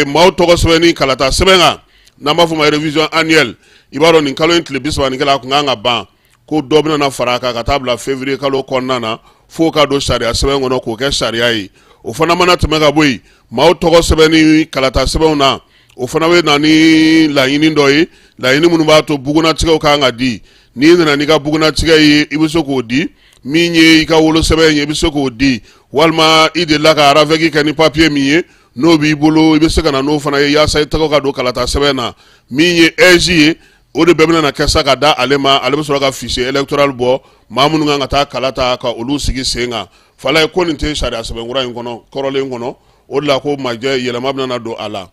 maaw tɔgɔ sɛbɛnni kalata sɛbɛn kan, n'an b'a fɔ ma révision annuelle, i b'a dɔn nin kalo in tile 31 a tun kan ka ban, ko dɔ bɛna na fara a kan ka taa bila février kalo kɔnɔna na, f'o ka don sariya sɛbɛn kɔnɔ k'o kɛ sariya ye. O fana mana tɛmɛ ka bɔ yen, maaw tɔgɔ sɛbɛnni kalata sɛbɛnw na, o fana bɛ na ni laɲini dɔ ye, laɲini minnu b'a to bugunnatigɛw kan ka di. N'i nana n'i ka bugunnatigɛ ye, i bɛ se k'o di. Min ye i ka wolosɛbɛn ye, i bɛ se k'o di, walima i delila ka RAVEC kɛ ni papiye min ye, n'o b'i bolo, i bɛ se ka na n'o fana ye yaasa i tɔgɔ ka don kalata sɛbɛn na. Min ye AIGE ye, o de bɛɛ bɛna na kɛ sa ka da ale ma. Ale bɛ sɔrɔ ka fichier électoral bɔ, maa minnu kan ka taa kala ta ka olu sigi sen kan. Falaye, ko nin tɛ sariya sɛbɛnkura in kɔnɔ, kɔrɔlen kɔnɔ. O de la ko majɛ yɛlɛma bɛna na don a la.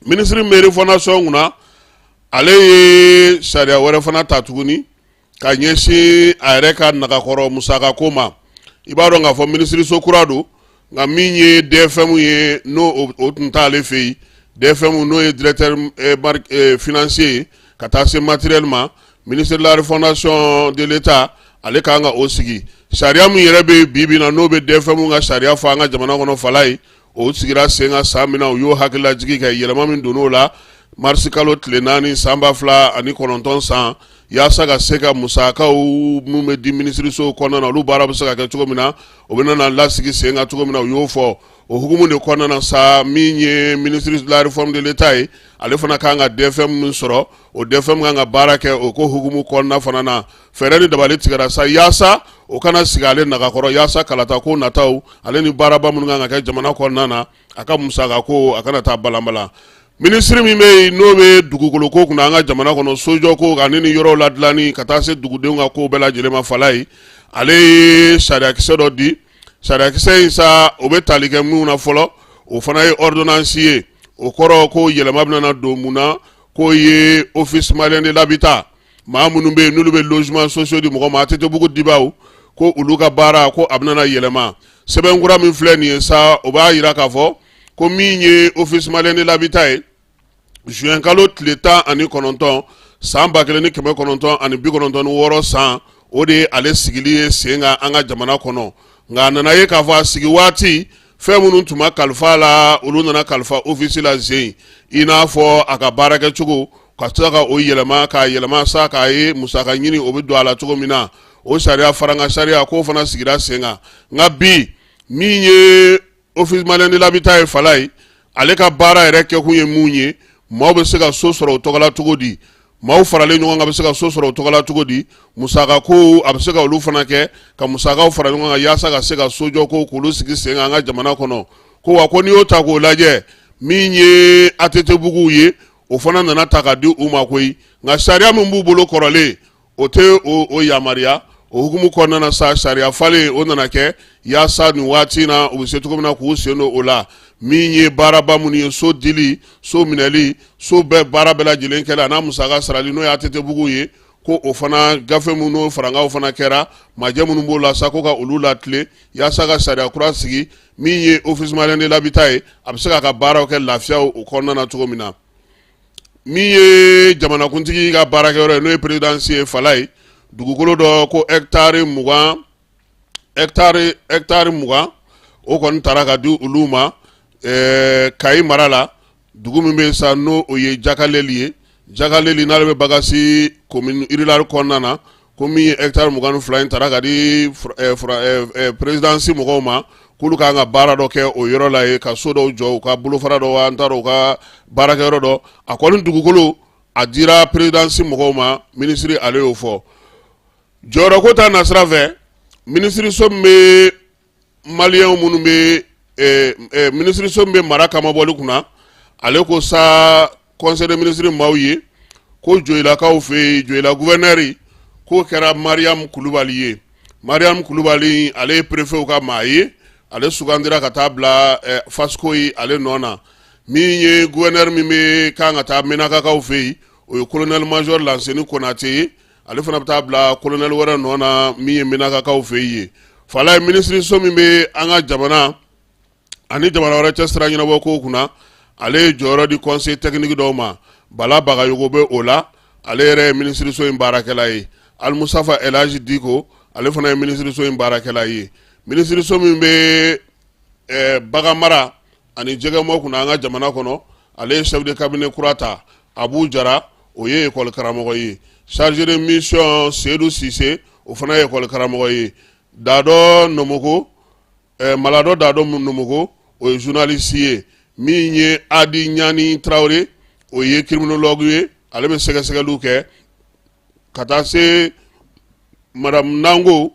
Minisiri min bɛ refondation kunna, ale ye sariya wɛrɛ fana ta tuguni ka ɲɛsin a yɛrɛ ka nagakɔrɔ musakako ma. I b'a dɔn k'a fɔ minisiriso kura don, nka min ye DFM ye, n'o o tun t'ale fɛ yen, DFM n'o ye directeur financier ye ka taa se matériel ma, ministre de la refondation de l'État, ale kan ka o sigi. Sariya min yɛrɛ bɛ bi bi in na, n'o bɛ DFM ka sariya fɔ an ka jamana kɔnɔ, Falaye, o sigira sen kan san min na, u y'o hakililajigin kɛ, yɛlɛma min donn'o la marisi kalo tile 4 san 2009 san. yaasa ka se ka musakaw minnu bɛ di minisirisow kɔnɔna na, olu baara bɛ se ka kɛ cogo min na, o bɛna na lasigi sen kan cogo min na, u y'o fɔ. O hukumu de kɔnɔna na sa, min ye ministre de la réforme de l'État ye, ale fana kan ka DFM min sɔrɔ, o DFM kan ka baara kɛ o ko hukumu kɔnɔna fana na. Fɛɛrɛ ni dabali tigɛra sa yaasa o kana sigi ale nagakɔrɔ, yaasa kalata ko nataw ale ni baaraba minnu kan ka kɛ jamana kɔnɔna na, a ka musaka ko a kana taa balanbalan. Minisiri min bɛ yen n'o bɛ dugukolo ko kunna an ka jamana kɔnɔ, sojɔ ko ani ni yɔrɔw ladilanni ka taa se dugudenw ka ko bɛɛ lajɛlen ma, Falaye, ale ye sariyakisɛ dɔ di. Sariyakisɛ in sa, o bɛ tali kɛ minnu na fɔlɔ, o fana ye ordonnance ye. O kɔrɔ ko yɛlɛma bɛna don mun na? K'o ye Office malien de l'habitat, maa minnu bɛ yen n'olu bɛ logement sociaux di mɔgɔ ma, ATT-bugu dibaw, ko olu ka baara ko a bɛna yɛlɛma. Sɛbɛnkura min filɛ nin ye sa, o b'a jira k'a fɔ ko min ye Office malien de l'habitat ye, juin kalo tile 19 san 1996 san, o de ye ale sigili ye sen kan an ka jamana kɔnɔ. Nka a nana ye k'a fɔ a sigi waati, fɛn minnu tun ma kalifa la, olu nana kalifa office la zen, i n'a fɔ a ka baarakɛcogo ka se ka o yɛlɛma, k'a yɛlɛma sa k'a ye musaka ɲini o bɛ don a la cogo min na. O sariya farankan sariya k'o fana sigira sen kan. Nka bi, min ye Office malien de l'habitat ye, Falaye, ale ka baara yɛrɛ kɛkun ye mun ye? Maaw bɛ se ka so sɔrɔ o tɔgɔ la cogo di? Maaw faralen ɲɔgɔn kan bɛ se ka so sɔrɔ o tɔgɔ la cogo di? Musaka ko, a bɛ se ka olu fana kɛ ka musakaw fara ɲɔgɔn kan yaasa ka se ka sojɔ ko k'olu sigi sen kan an ka jamana kɔnɔ. Ko wa ko n'i y'o ta k'o lajɛ, min ye ATT-buguw ye, o fana nana ta ka di u ma koyi. Nka sariya min b'u bolo kɔrɔlen, o tɛ o yamaruya. O hukumu kɔnɔna na sa, sariya falen o nana kɛ yaasa nin waati na u bɛ se cogo min na k'u sen don o la. Min ye baaraba minnu ye, so dili, so minɛli, so bɛɛ baara bɛɛ lajɛlen kɛla a n'a musaka sarali, n'o ye ATT-bugu ye, ko o fana gafe minnu farankanw fana kɛra, majɛ minnu b'o la sa, ko ka olu latilen yaasa ka sariya kura sigi. Min ye Office malien de l'habitat ye, a bɛ se k'a ka baaraw kɛ lafiyaw o kɔnɔna na cogo min na. Min ye jamanakuntigi ka baarakɛyɔrɔ ye, n'o ye présidence ye, Falaye, dugukolo dɔ ko hectare 20, hectare 20, o kɔni taara ka di olu ma Kayi mara la, dugu min bɛ sa n'o o ye Jakaleli ye. Jakaleli n'ale bɛ Bagasi commune rurale kɔnɔna na. Ko min ye hectare 22 in taara ka di présidence mɔgɔw ma, k'olu kan ka baara dɔ kɛ o yɔrɔ la yen, ka so dɔw jɔ, u ka bolofara dɔ, an t'a dɔn u ka baarakɛyɔrɔ dɔ. A kɔni dugukolo a dira présidence mɔgɔw ma, minisiri ale y'o fɔ. Jɔyɔrɔko ta nasira fɛ, minisiriso min bɛ maliyɛnw minnu bɛ minisiriso min bɛ mara kamabɔli kunna, ale ko sa conseil des ministres maaw ye ko Joyilakaw fɛ yen, Joyila gouverneur k'o kɛra Mariam Kulubali ye. Mariam Kulubali, ale ye préfetw ka maa ye, ale sugandira ka taa bila Fasiko ye ale nɔ na. Min ye gouverneur min bɛ kan ka taa Menakakaw fɛ yen, o ye colonel major Lanseni Konate ye, ale fana bɛ taa bila colonel wɛrɛ nɔ na min ye Menakakaw fɛ yen. Falaye, minisiriso min bɛ an ka jamana ani jamana wɛrɛ cɛ sira ɲɛnabɔ kow kunna, ale ye jɔyɔrɔ di conseil technique dɔw ma. Bala Bagayogo bɛ o la, ale yɛrɛ ye minisiriso in baarakɛla ye. Alimusafa Elaji Diko, ale fana ye minisiriso in baarakɛla ye. Minisiriso min bɛ bagan mara ani jɛgɛmɔ kunna an ka jamana kɔnɔ, ale ye chef de cabinet kura ta, Abu Jara, o ye école karamɔgɔ ye. Chargé de mission Seydou Sise, o fana ye école karamɔgɔ ye. Dadɔ Nomoko, Maladɔ Dadɔ Nomoko, o ye journaliste ye. Min ye Adi Ɲani Tarawele, o ye criminologue ye, ale bɛ sɛgɛsɛgɛliw kɛ. Ka taa se madame Nango,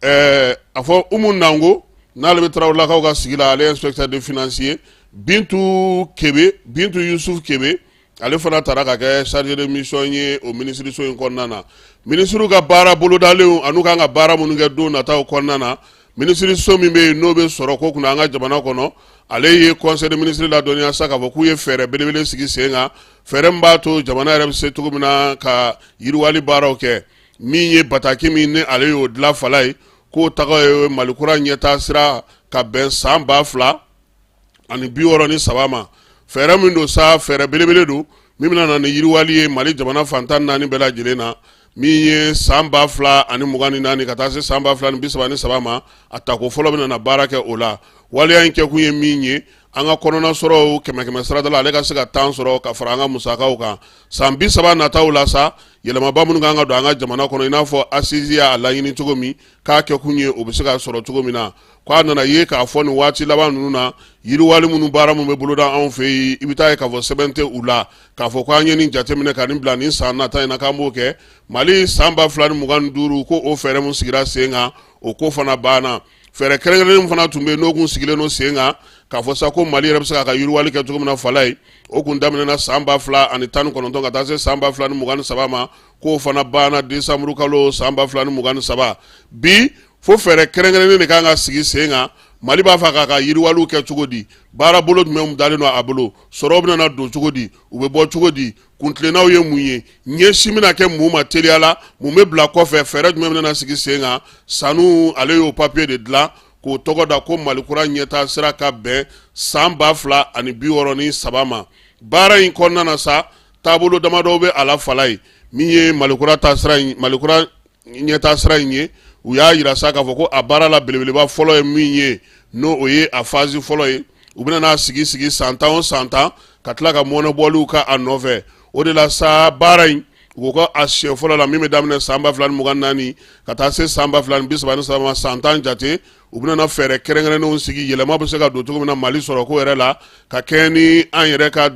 a fɔ Umu Nango, n'ale bɛ Tarawelelakaw ka sigi la, ale ye inspecteur de finance ye. Bintu Kebe, Bintu Yusuf Kebe, ale fana taara ka kɛ chargé de mission ye o minisiriso in kɔnɔna na. Minisiriw ka baara bolodalenw an'u kan ka baara minnu kɛ don nataw kɔnɔna na, minisiriso min bɛ yen n'o bɛ sɔrɔ ko kunna an ka jamana kɔnɔ, ale ye conseil des ministres ladɔnniya sa k'a fɔ k'u ye fɛɛrɛ belebele sigi sen kan, fɛɛrɛ min b'a to jamana yɛrɛ bɛ se cogo min na ka yiriwali baaraw kɛ. Min ye bataki min ni ale y'o dilan, Falaye, k'o tɔgɔ ye Mali kura ɲɛtaa sira ka bɛn san 2063 ma. Fɛɛrɛ min don sa, fɛɛrɛ belebele don min bɛna na ni yiriwali ye Mali jamana fan 14 bɛɛ lajɛlen na. Min ye san 2024 ka taa se san 2033 ma, a tako fɔlɔ bɛna na baara kɛ o la. Waleya in kɛkun ye min ye, an ka kɔnɔna sɔrɔw kɛmɛ kɛmɛ sarada la, ale ka se ka 10 sɔrɔ ka fara an ka musakaw kan san 30 nataw la sa. Yɛlɛmaba minnu kan ka don an ka jamana kɔnɔ, i n'a fɔ assises y'a laɲini cogo min, k'a kɛkun ye o bɛ se ka sɔrɔ cogo min na. K'a nana ye k'a fɔ nin waati laban ninnu na, yiriwali minnu baara minnu bɛ boloda anw fɛ yen, i bɛ taa ye k'a fɔ sɛbɛn tɛ u la k'a fɔ k'an ye nin jateminɛ ka nin bila nin san nata in na k'an b'o kɛ. Mali san 2025, ko o fɛɛrɛ min sigira sen kan, o ko fana banna. Fɛɛrɛ kɛrɛnkɛrɛnnen fana tun bɛ yen, n'o kun sigilen don sen kan k'a fɔ sa ko Mali yɛrɛ bɛ se k'a ka yiriwali kɛ cogo min na. Falaye, o kun daminɛna san 2019 ka taa se san 2023 ma, k'o fana banna décembre kalo san 2023. Bi fo fɛɛrɛ kɛrɛnkɛrɛnnen de kan ka sigi sen kan. Mali b'a fɛ k'a ka yiriwaliw kɛ cogo di? Baara bolo jumɛn dalen don a bolo? Sɔrɔ bɛna na don cogo di? U bɛ bɔ cogo di? Kuntilennaw ye mun ye? Ɲɛsin bɛna kɛ mun ma teliya la? Mun bɛ bila kɔfɛ? Fɛɛrɛ jumɛn bɛna sigi sen kan? Sanu, ale y'o papiye de dilan k'o tɔgɔ da ko Mali kura ɲɛtaa sira ka bɛn san 2063 ma. Baara in kɔnɔna na sa, taabolo damadɔw bɛ a la. Falaye, min ye Mali kura taasira in, Mali kura ɲɛtaa sira in ye, u y'a jira sa k'a fɔ ko a baara la belebeleba fɔlɔ ye min ye, n'o o ye a phase fɔlɔ ye, u bɛna n'a sigi sigi san 10 o san 10, ka tila ka mɔnɛbɔliw kɛ a nɔfɛ. O de la sa, baara in, u ko a siɲɛ fɔlɔ la, min bɛ daminɛ san 2024 ka taa se san 2033 ma, san 10 jate, u bɛna fɛɛrɛ kɛrɛnkɛrɛnnenw sigi, yɛlɛma bɛ se ka don cogo min na Mali sɔrɔko yɛrɛ la, ka kɛɲɛ ni an yɛrɛ ka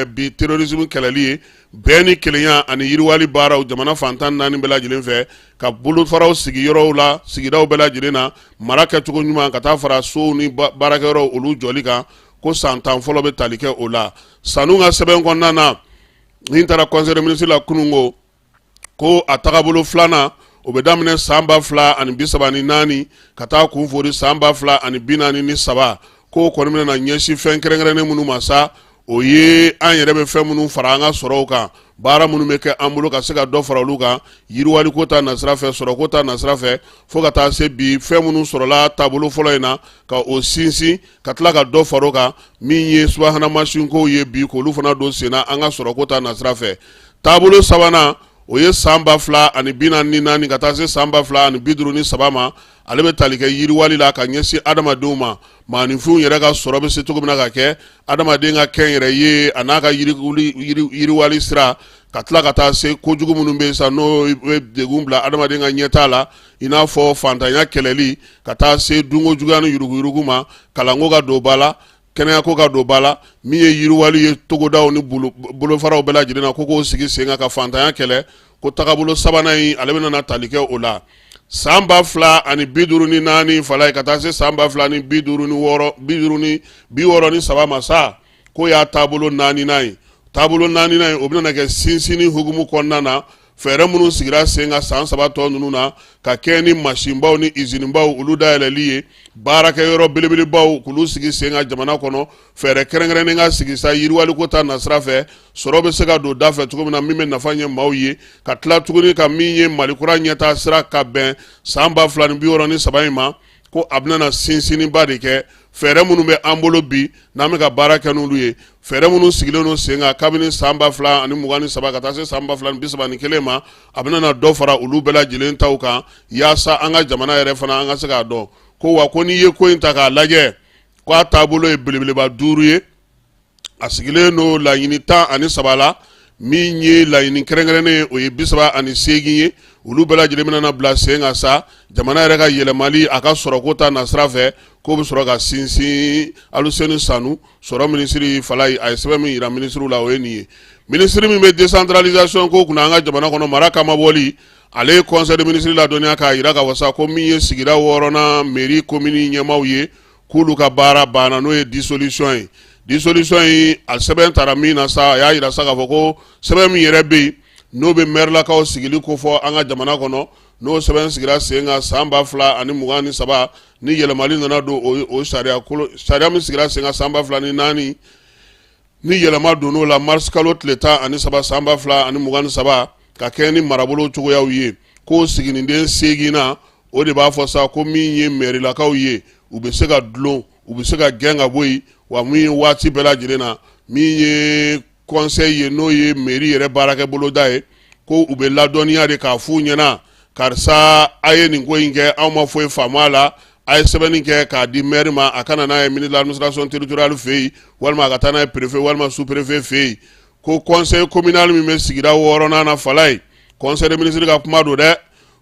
bi terrorisme kɛlɛli ye, bɛn ni kelenya ani yiriwali baaraw jamana fan 14 bɛɛ lajɛlen fɛ, ka bolofaraw sigi yɔrɔw la, sigidaw bɛɛ lajɛlen na, mara kɛcogo ɲuman, ka taa fara sow ni baarakɛyɔrɔw olu jɔli kan. Ko san 10 fɔlɔ bɛ tali kɛ o la. Sanu ka sɛbɛn kɔnɔna na, min taara conseil des ministres la kunun, ko a tagabolo filanan, o bɛ daminɛ san 2034 ka taa kun fori san 2043. K'o kɔni bɛna na ɲɛsin fɛn kɛrɛnkɛrɛnnen minnu ma sa, o ye an yɛrɛ bɛ fɛn minnu fara an ka sɔrɔw kan, baara minnu bɛ kɛ an bolo ka se ka dɔ fara olu kan, yiriwaliko ta nasira fɛ, sɔrɔko ta nasira fɛ, fo ka taa se bi fɛn minnu sɔrɔla taabolo fɔlɔ in na, ka o sinsin, ka tila ka dɔ fara o kan. Min ye subahana masinkow ye bi, k'olu fana don senna an ka sɔrɔko ta nasira fɛ. Taabolo sabanan, o ye san 2044 ka taa se san 2053 ma. Ale bɛ tali kɛ yiriwali la ka ɲɛsin adamadenw ma, maaninfinw yɛrɛ ka sɔrɔ bɛ se cogo min na ka kɛ adamaden ka kɛnyɛrɛye a n'a ka yiriwali sira, ka tila ka taa se kojugu minnu bɛ yen sa, n'o bɛ degun bila adamaden ka ɲɛtaa la, i n'a fɔ fantanya kɛlɛli, ka taa se dunko juguya ni yuruguyurugu ma, kalanko ka don ba la, kɛnɛyako ka don ba la, min ye yiriwali ye togodaw ni bolofaraw bɛɛ lajɛlen na, ko k'o sigi sen kan ka fantanya kɛlɛ. Ko tagabolo sabanan in, ale bɛna tali kɛ o la san 2054, Falaye, ka taa se san 2056 ma sa. K'o y'a taabolo naaninan ye. Taabolo naaninan ye, o bɛna kɛ sinsinni hukumu kɔnɔna na, fɛɛrɛ minnu sigira sen kan san 3 tɔ ninnu na, ka kɛ ni masinbaw ni izininbaw olu dayɛlɛli ye, baarakɛyɔrɔ belebelebaw k'olu sigi sen kan jamana kɔnɔ, fɛɛrɛ kɛrɛnkɛrɛnnen ka sigi sa yiriwaliko ta nasira fɛ, sɔrɔ bɛ se ka don da fɛ cogo min na, min bɛ nafa ɲɛ maaw ye, ka tila tuguni ka min ye Mali kura ɲɛtaa sira ka bɛn san 2063 in ma, ko a bɛna sinsinniba de kɛ fɛɛrɛ minnu bɛ an bolo bi, n'an bɛ ka baara kɛ n'olu ye, fɛɛrɛ minnu sigilen don sen kan kabini san 2023 ka taa se san 2031 ma, a bɛna dɔ fara olu bɛɛ lajɛlen taw kan, yaasa an ka jamana yɛrɛ fana, an ka se k'a dɔn ko wa ko n'i ye ko in ta k'a lajɛ, k'a taabolo ye belebeleba 5 ye, a sigilen don laɲini 13 la. Min ye laɲini kɛrɛnkɛrɛnnen ye, o ye 38 ye. Olu bɛɛ lajɛlen bɛna bila sen kan sa, jamana yɛrɛ ka yɛlɛmali a ka sɔrɔko ta nasira fɛ, k'o bɛ sɔrɔ ka sinsin. Aluseni Sanu, sɔrɔ minisiri, Falaye, a ye sɛbɛn min jira minisiriw la, o ye nin ye. Minisiri min bɛ décentralisation ko kunna an ka jamana kɔnɔ, mara kamabɔli, ale ye conseil des ministres ladɔnniya k'a jira ka wasa ko min ye sigida wɔɔrɔnan mairie commune ɲɛmaaw ye, k'olu ka baara banna, n'o ye dissolution ye. Dissolution in, a sɛbɛn taara min na sa, a y'a jira sa k'a fɔ ko sɛbɛn min yɛrɛ bɛ yen, n'o bɛ mɛrilakaw sigili kofɔ an ka jamana kɔnɔ, n'o sɛbɛn sigira sen kan san 2023, ni yɛlɛmali nana don o sariya, sariya min sigira sen kan san 2004, ni yɛlɛma donn'o la mars kalo tile 13 san 2023, ka kɛ ni marabolo cogoyaw ye, ko siginiden seeginnan, o de b'a fɔ sa ko min ye mɛrilakaw ye, u bɛ se ka dulon, u bɛ se ka gɛn ka bɔ yen. Wa min ye waati bɛɛ lajɛlen na, min ye conseil ye, n'o ye mairie yɛrɛ baarakɛ boloda ye, ko u bɛ ladɔnniya de k'a f'u ɲɛna: karisa, a ye nin ko in kɛ, anw ma foyi faamu a la. A ye sɛbɛnni kɛ k'a di maire ma, a ka na n'a ye ministre de l'administration territoriale fɛ yen, walima a ka taa n'a ye préfet walima sous préfet fɛ yen. Ko conseil communal min bɛ sigida wɔɔrɔnan na, Falaye, conseil des ministres ka kuma don dɛ,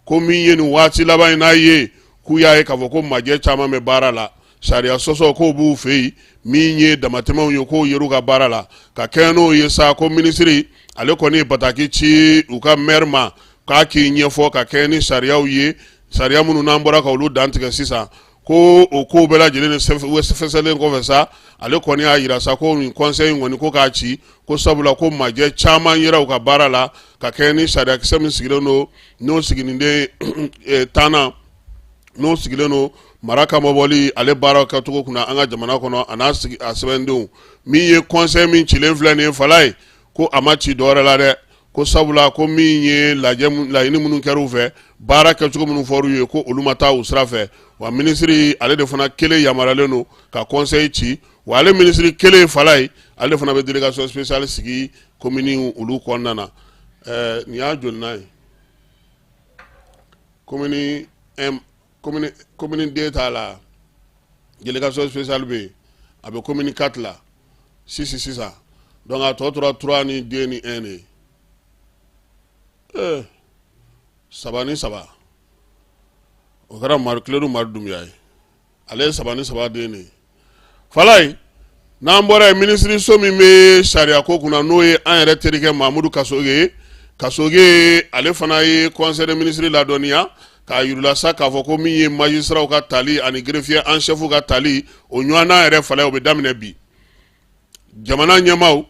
ko min ye nin waati laban in n'a ye, k'u y'a ye k'a fɔ ko majɛ caman bɛ baara la, sariya sɔsɔ k'o b'u fɛ yen, min ye damatɛmɛw ye k'o yer'u ka baara la. Ka kɛɲɛ n'o ye sa, ko minisiri ale kɔni ye bataki ci u ka maire ma k'a k'i ɲɛfɔ ka kɛɲɛ ni sariyaw ye, sariya minnu n'an bɔra ka olu dantigɛ sisan. Ko o kow bɛɛ lajɛlen ni fɛsɛlen kɔfɛ sa, ale kɔni y'a jira sa ko nin conseil in kɔni ko k'a ci, ko sabula ko majɛ caman yera u ka baara la ka kɛɲɛ ni sariyakisɛ min sigilen don, n'o siginiden tannan, n'o sigilen don mara kamabɔli ale baara kɛcogo kunna an ka jamana kɔnɔ, a n'a sigi a sɛbɛndenw. Min ye conseil min cilen filɛ nin ye, Falaye, ko a ma ci dɔwɛrɛ la dɛ, ko sabula ko min ye lajɛ laɲini minnu kɛra u fɛ, baara kɛcogo minnu fɔr'u ye, ko olu ma taa u sira fɛ. Wa minisiri ale de fana kelen yamaruyalen don ka conseil ci, wa ale minisiri kelen, Falaye, ale fana bɛ délégation spéciale sigi commune olu kɔnɔna na. Ɛɛ, nin y'a jolinan ye? Commune 1, commune 2 t'a la, délégation spéciale bɛ yen, a bɛ commune 4 la sisi sisan. Donc a tɔ tora 3 ni 2 ni 1 de ye. Ee, saba ni saba, o kɛra Mari Kiledu Mari Dunbiya ye, ale ye saba ni saba den de ye, Falaye. N'an bɔra yen, minisiriso min bɛ sariyako kunna, n'o ye an yɛrɛ terikɛ Mamudu Kasoge ye, Kasoge ale fana ye conseil des ministres ladɔnniya k'a yir'u la sa k'a fɔ ko min ye magistraw ka tali ani greffier en chef ka tali, o ɲɔgɔndan yɛrɛ, Falaye, o bɛ daminɛ bi. Jamana ɲɛmaaw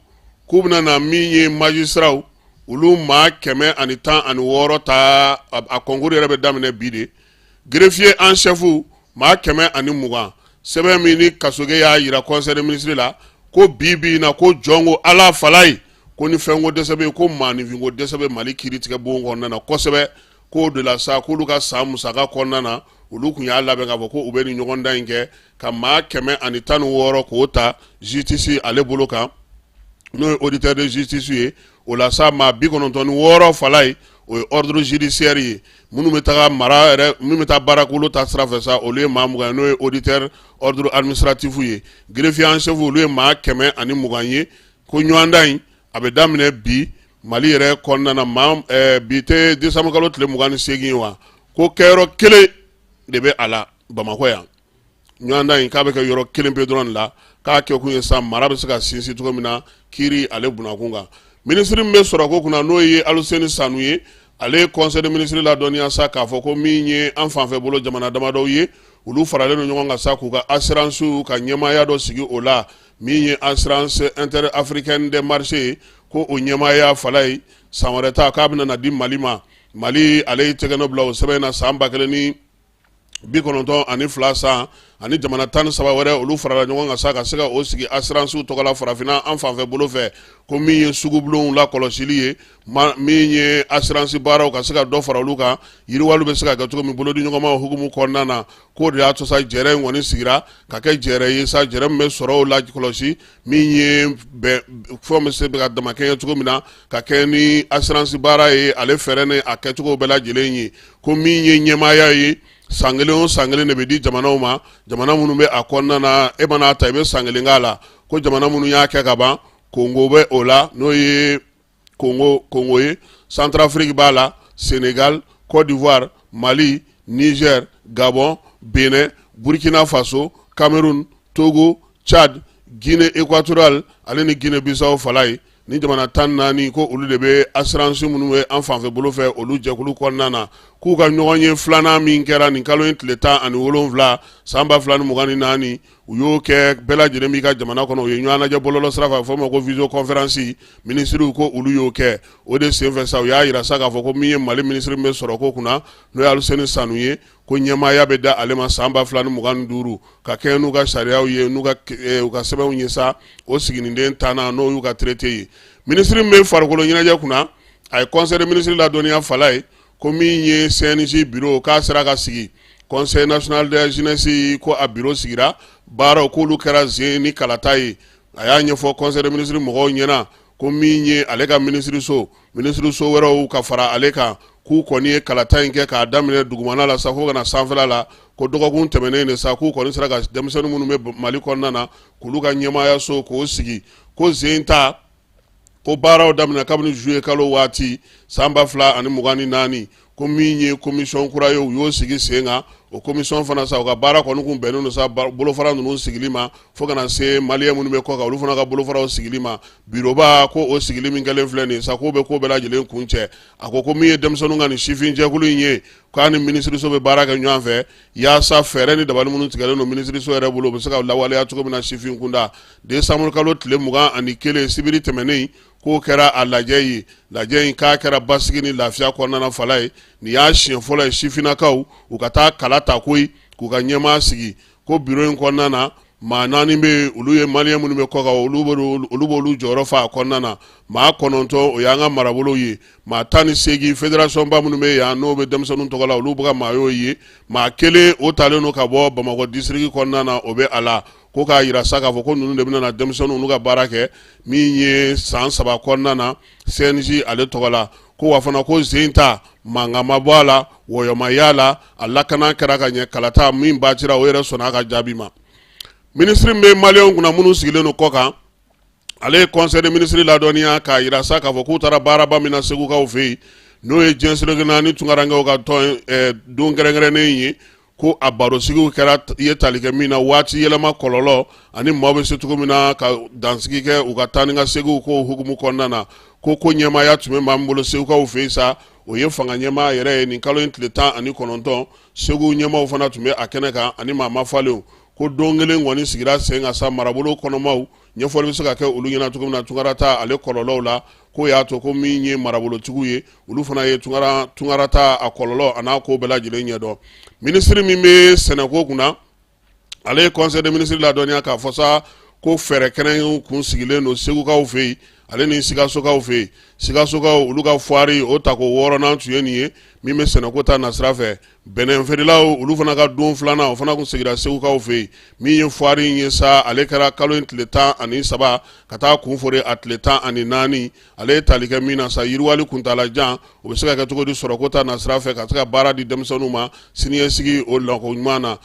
k'u bɛna na min ye magistraw olu maa 116 ta, a concours yɛrɛ bɛ daminɛ bi de. Greffier en chef maa 120. Sɛbɛn min ni Kasoge y'a jira conseil des ministres la ko bi bi in na, ko jɔn ko Ala, Falaye, ko ni fɛnko dɛsɛ bɛ yen, ko maaninfinko dɛsɛ bɛ Mali kiiritigɛ bon kɔnɔna na kosɛbɛ. K'o de la sa, k'olu ka san musaka kɔnɔna na, olu tun y'a labɛn k'a fɔ ko u bɛ nin ɲɔgɔndan in kɛ ka maa 116 k'o ta justice ale bolo kan, n'o ye auditeur de justice ye. O la sa, maa 96, Falaye, o ye ordre judiciaire ye. Minnu bɛ taga mara yɛrɛ, minnu bɛ taa baarakolo ta sira fɛ sa, olu ye maa 20 ye, n'o ye auditeur ordre administratif ye. Greffier en chef, olu ye maa 120 ye. Ko ɲɔgɔndan in a bɛ daminɛ bi Mali yɛrɛ kɔnɔna na. Maa bi tɛ décembre kalo tile 28 ye wa? Ko kɛyɔrɔ kelen de bɛ a la, Bamakɔ yan. Ɲɔgɔndan in k'a bɛ kɛ yɔrɔ kelen pe dɔrɔn de la. K'a kɛ kun ye sa, mara bɛ se ka sinsin cogo min na kiiri ale bunakun kan. Minisiri min bɛ sɔrɔko kunna, n'o ye Aluseni Sanu ye, ale ye conseil des ministres ladɔnniya sa k'a fɔ ko min ye an fanfɛ bolo jamana damadɔw ye, olu faralen don ɲɔgɔn kan sa k'u ka assurance ka ɲɛmaaya dɔ sigi o la, min ye assurance inter-africaine des marchés ye. Ko o ɲɛmaaya, Falaye, san wɛrɛ ta k'a bɛna na di Mali ma. Mali ale ye tɛgɛnɔ bila o sɛbɛn in na san 1092 san, ani jamana 13 wɛrɛ, olu farala ɲɔgɔn kan sa ka se ka o sigi assurance tɔgɔ la farafinna an fanfɛ bolo fɛ. Ko min ye sugubulonw lakɔlɔsili ye, min ye assurance baaraw ka se ka dɔ fara olu kan, yiriwaliw bɛ se ka kɛ cogo min bolodi ɲɔgɔnma hukumu kɔnɔna na, k'o de y'a to sa jɛrɛ in kɔni sigira ka kɛ jɛrɛ ye sa, jɛrɛ min bɛ sɔrɔw lakɔlɔsi, min ye fɛn bɛ se ka damakɛɲɛ cogo min na ka kɛ ni assurance baara ye, ale fɛɛrɛ ni a kɛcogo bɛɛ lajɛlen ye. Ko min ye ɲɛmaaya ye, san kelen o san kelen de bɛ di jamanaw ma, jamana minnu bɛ a kɔnɔna na. E mana ta, i bɛ san kelen k'a la. Ko jamana minnu y'a kɛ ka ban, Kongo bɛ o la, n'o ye Kongo ye, Centrafrique b'a la, Sénégal, Côte d'Ivoire, Mali, Niger, Gabon, Benin, Burkina Faso, Cameroun, Togo, Tchad, Guinée équatoriale ale ni Guinée Bissau. Falaye, ni jamana 14, ko olu de bɛ assurance minnu bɛ an fanfɛ bolo fɛ, olu jɛkulu kɔnɔna na. K'u ka ɲɔgɔn ye filanan min kɛra nin kalo in tile 17 san 2024, u y'o kɛ bɛɛ lajɛlen b'i ka jamana kɔnɔ. U ye ɲɔgɔn lajɛ bɔlɔlɔ sira fɛ, a bɛ fɔ o ma ko visioconférence. Minisiriw ko olu y'o kɛ. O de senfɛ sa, u y'a jira sa k'a fɔ ko min ye Mali minisiri min bɛ sɔrɔko kunna, n'o ye Aluseni Sanu ye, ko ɲɛmaaya bɛ da ale ma san 2025 ka kɛɲɛ n'u ka sariyaw ye, n'u ka u ka sɛbɛnw ye sa, o siginiden tannan, n'o y'u ka traité ye. Minisiri min bɛ farikolo ɲɛnajɛ kunna, a ye conseil des ministres ladɔnniya, Falaye, ko min ye CNJ bureau k'a sera ka sigi, conseil national de la jeunesse ko a bureau sigira, baaraw k'olu kɛra zen ni kalata ye. A y'a ɲɛfɔ conseil des ministres mɔgɔw ɲɛna ko min ye ale ka minisiriso, minisiriso wɛrɛw ka fara ale kan, k'u kɔni ye kalata in kɛ k'a daminɛ dugumana la sa fo ka na sanfɛla la. Ko dɔgɔkun tɛmɛnen de sa, k'u kɔni sera ka denmisɛnnin minnu bɛ Mali kɔnɔna na, k'olu ka ɲɛmaayaso k'o sigi. Ko zen ta, ko baaraw daminɛ kabini juillet kalo waati san 2024. Ko min ye commission kura ye, u y'o sigi sen kan. O commission fana sa, u ka baara kɔni kun bɛnnen don sa bolofara ninnu sigili ma, fo ka na se maliyɛn minnu bɛ kɔ kan, olu fana ka bolofaraw sigili ma. Biroba ko o sigili min kɛlen filɛ nin ye sa, k'o bɛ ko bɛɛ lajɛlen kuncɛ. A ko ko min ye denmisɛnninw ka nin sifinjɛkulu in ye, k'a ni minisiriso bɛ baara kɛ ɲɔgɔn fɛ yaasa fɛɛrɛ ni dabali minnu tigɛlen don minisiriso yɛrɛ bolo, u bɛ se ka lawaleya cogo min na sifin kunda. Décembre kalo tile 21, sibiri tɛmɛnen, k'o kɛra a lajɛ ye. Lajɛ in k'a kɛra basigi ni lafiya kɔnɔna fala ye. Nin y'a siɲɛ fɔlɔ ye sifinnakaw u ka taa kala ta koyi k'u ka ɲɛmaa sigi. Ko biro in kɔnɔna na, maa 4 bɛ yen, olu ye maliyɛn minnu bɛ kɔ kan, olu b'olu jɔyɔrɔ fa a kɔnɔna na. Maa 9, o y'an ka marabolow ye. Maa 18, fédération ba minnu bɛ yan n'o bɛ denmisɛnninw tɔgɔ la, olu bɛ ka maa y'o ye. Maa 1, o talen don ka bɔ Bamakɔ district kɔnɔna na, o bɛ a la. Ko k'a jira sa k'a fɔ ko ninnu de bɛna denmisɛnninw n'u ka baara kɛ min ye san 3 kɔnɔna na CNJ ale tɔgɔ la. Ko wa fana, ko zen ta, mankan ma bɔ a la, wɔyɔ ma y'a la, a lakana kɛra ka ɲɛ. Kalata min bacira, o yɛrɛ sɔnna a ka jaabi ma. Minisiri min bɛ maliyɛnw kunna minnu sigilen don kɔ kan, ale ye conseil des ministres ladɔnniya k'a jira sa k'a fɔ k'u taara baaraba min na segukaw fɛ yen, n'o ye diɲɛ seleke naani tunkarankew ka tɔn don kɛrɛnkɛrɛnnen ye, ko a barosigiw kɛra ye tali kɛ min na waati yɛlɛma kɔlɔlɔ ani maaw bɛ se cogo min na ka dansigi kɛ u ka taa ni ka seginw ko hukumu kɔnɔna na. Ko ɲɛmaaya tun bɛ maa min bolo segukaw fɛ yen sa, o ye fanga ɲɛmaa yɛrɛ ye. Nin kalo in tile 19, Segu ɲɛmaaw fana tun bɛ a kɛnɛ kan ani maa mafalenw. Ko don kelen kɔni sigira sen kan sa, marabolo kɔnɔmaw ɲɛfɔli bɛ se ka kɛ olu ɲɛna cogo min na tunkarata ale kɔlɔlɔw la. Ko y'a to ko min ye marabolotigiw ye, olu fana ye tunkarata a kɔlɔlɔ a n'a ko bɛɛ lajɛlen ɲɛdɔn. Minisiri min bɛ sɛnɛko kunna, ale ye conseil des ministres ladɔnniya k'a fɔ sa ko fɛɛrɛ kɛnɛ kun sigilen don segukaw fɛ yen, ale ni sikasokaw fɛ yen. Sikasokaw, olu ka foire o tako 6nan tun ye nin ye min bɛ sɛnɛko ta nasira fɛ. Bɛnɛ feerelaw, olu fana ka don filanan, o fana kun sigira segukaw fɛ yen. Min ye foire in ye sa, ale kɛra kalo in tile 13 ka taa kun fori a tile 14. Ale ye tali kɛ min na sa, yiriwali kuntaalajan, o bɛ se ka kɛ cogo di sɔrɔko ta nasira fɛ, ka se ka baara di denmisɛnninw ma siniɲɛsigi o lako ɲuman na.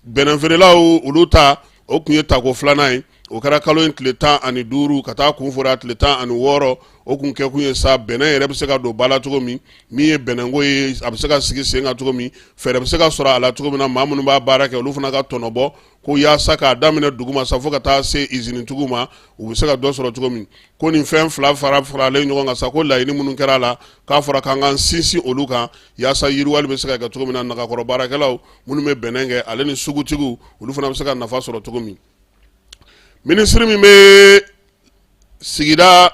Bɛnɛ feerelaw, olu ta o tun ye tako filanan ye, o kɛra kalo in tile 15 ka taa kun fori a tile 16. O kun kɛkun ye sa, bɛnɛ yɛrɛ bɛ se ka don ba la cogo min, min ye bɛnɛko ye, a bɛ se ka sigi sen kan cogo min, fɛɛrɛ bɛ se ka sɔrɔ a la cogo min na, maa minnu b'a baara kɛ, olu fana ka tɔnɔ bɔ. Ko yaasa k'a daminɛ duguma sa fo ka taa se izinitigiw ma, u bɛ se ka dɔ sɔrɔ cogo min. Ko nin fɛn fila fara faralen ɲɔgɔn kan sa, ko laɲini minnu kɛra a la, k'a fɔra k'an k'an sinsin olu kan yaasa yiriwali bɛ se ka kɛ cogo min na, nagakɔrɔ baarakɛlaw minnu bɛ bɛnɛ kɛ, ale ni sugutigiw, olu fana bɛ se ka nafa sɔrɔ cogo min. Minisiri min bɛ sigida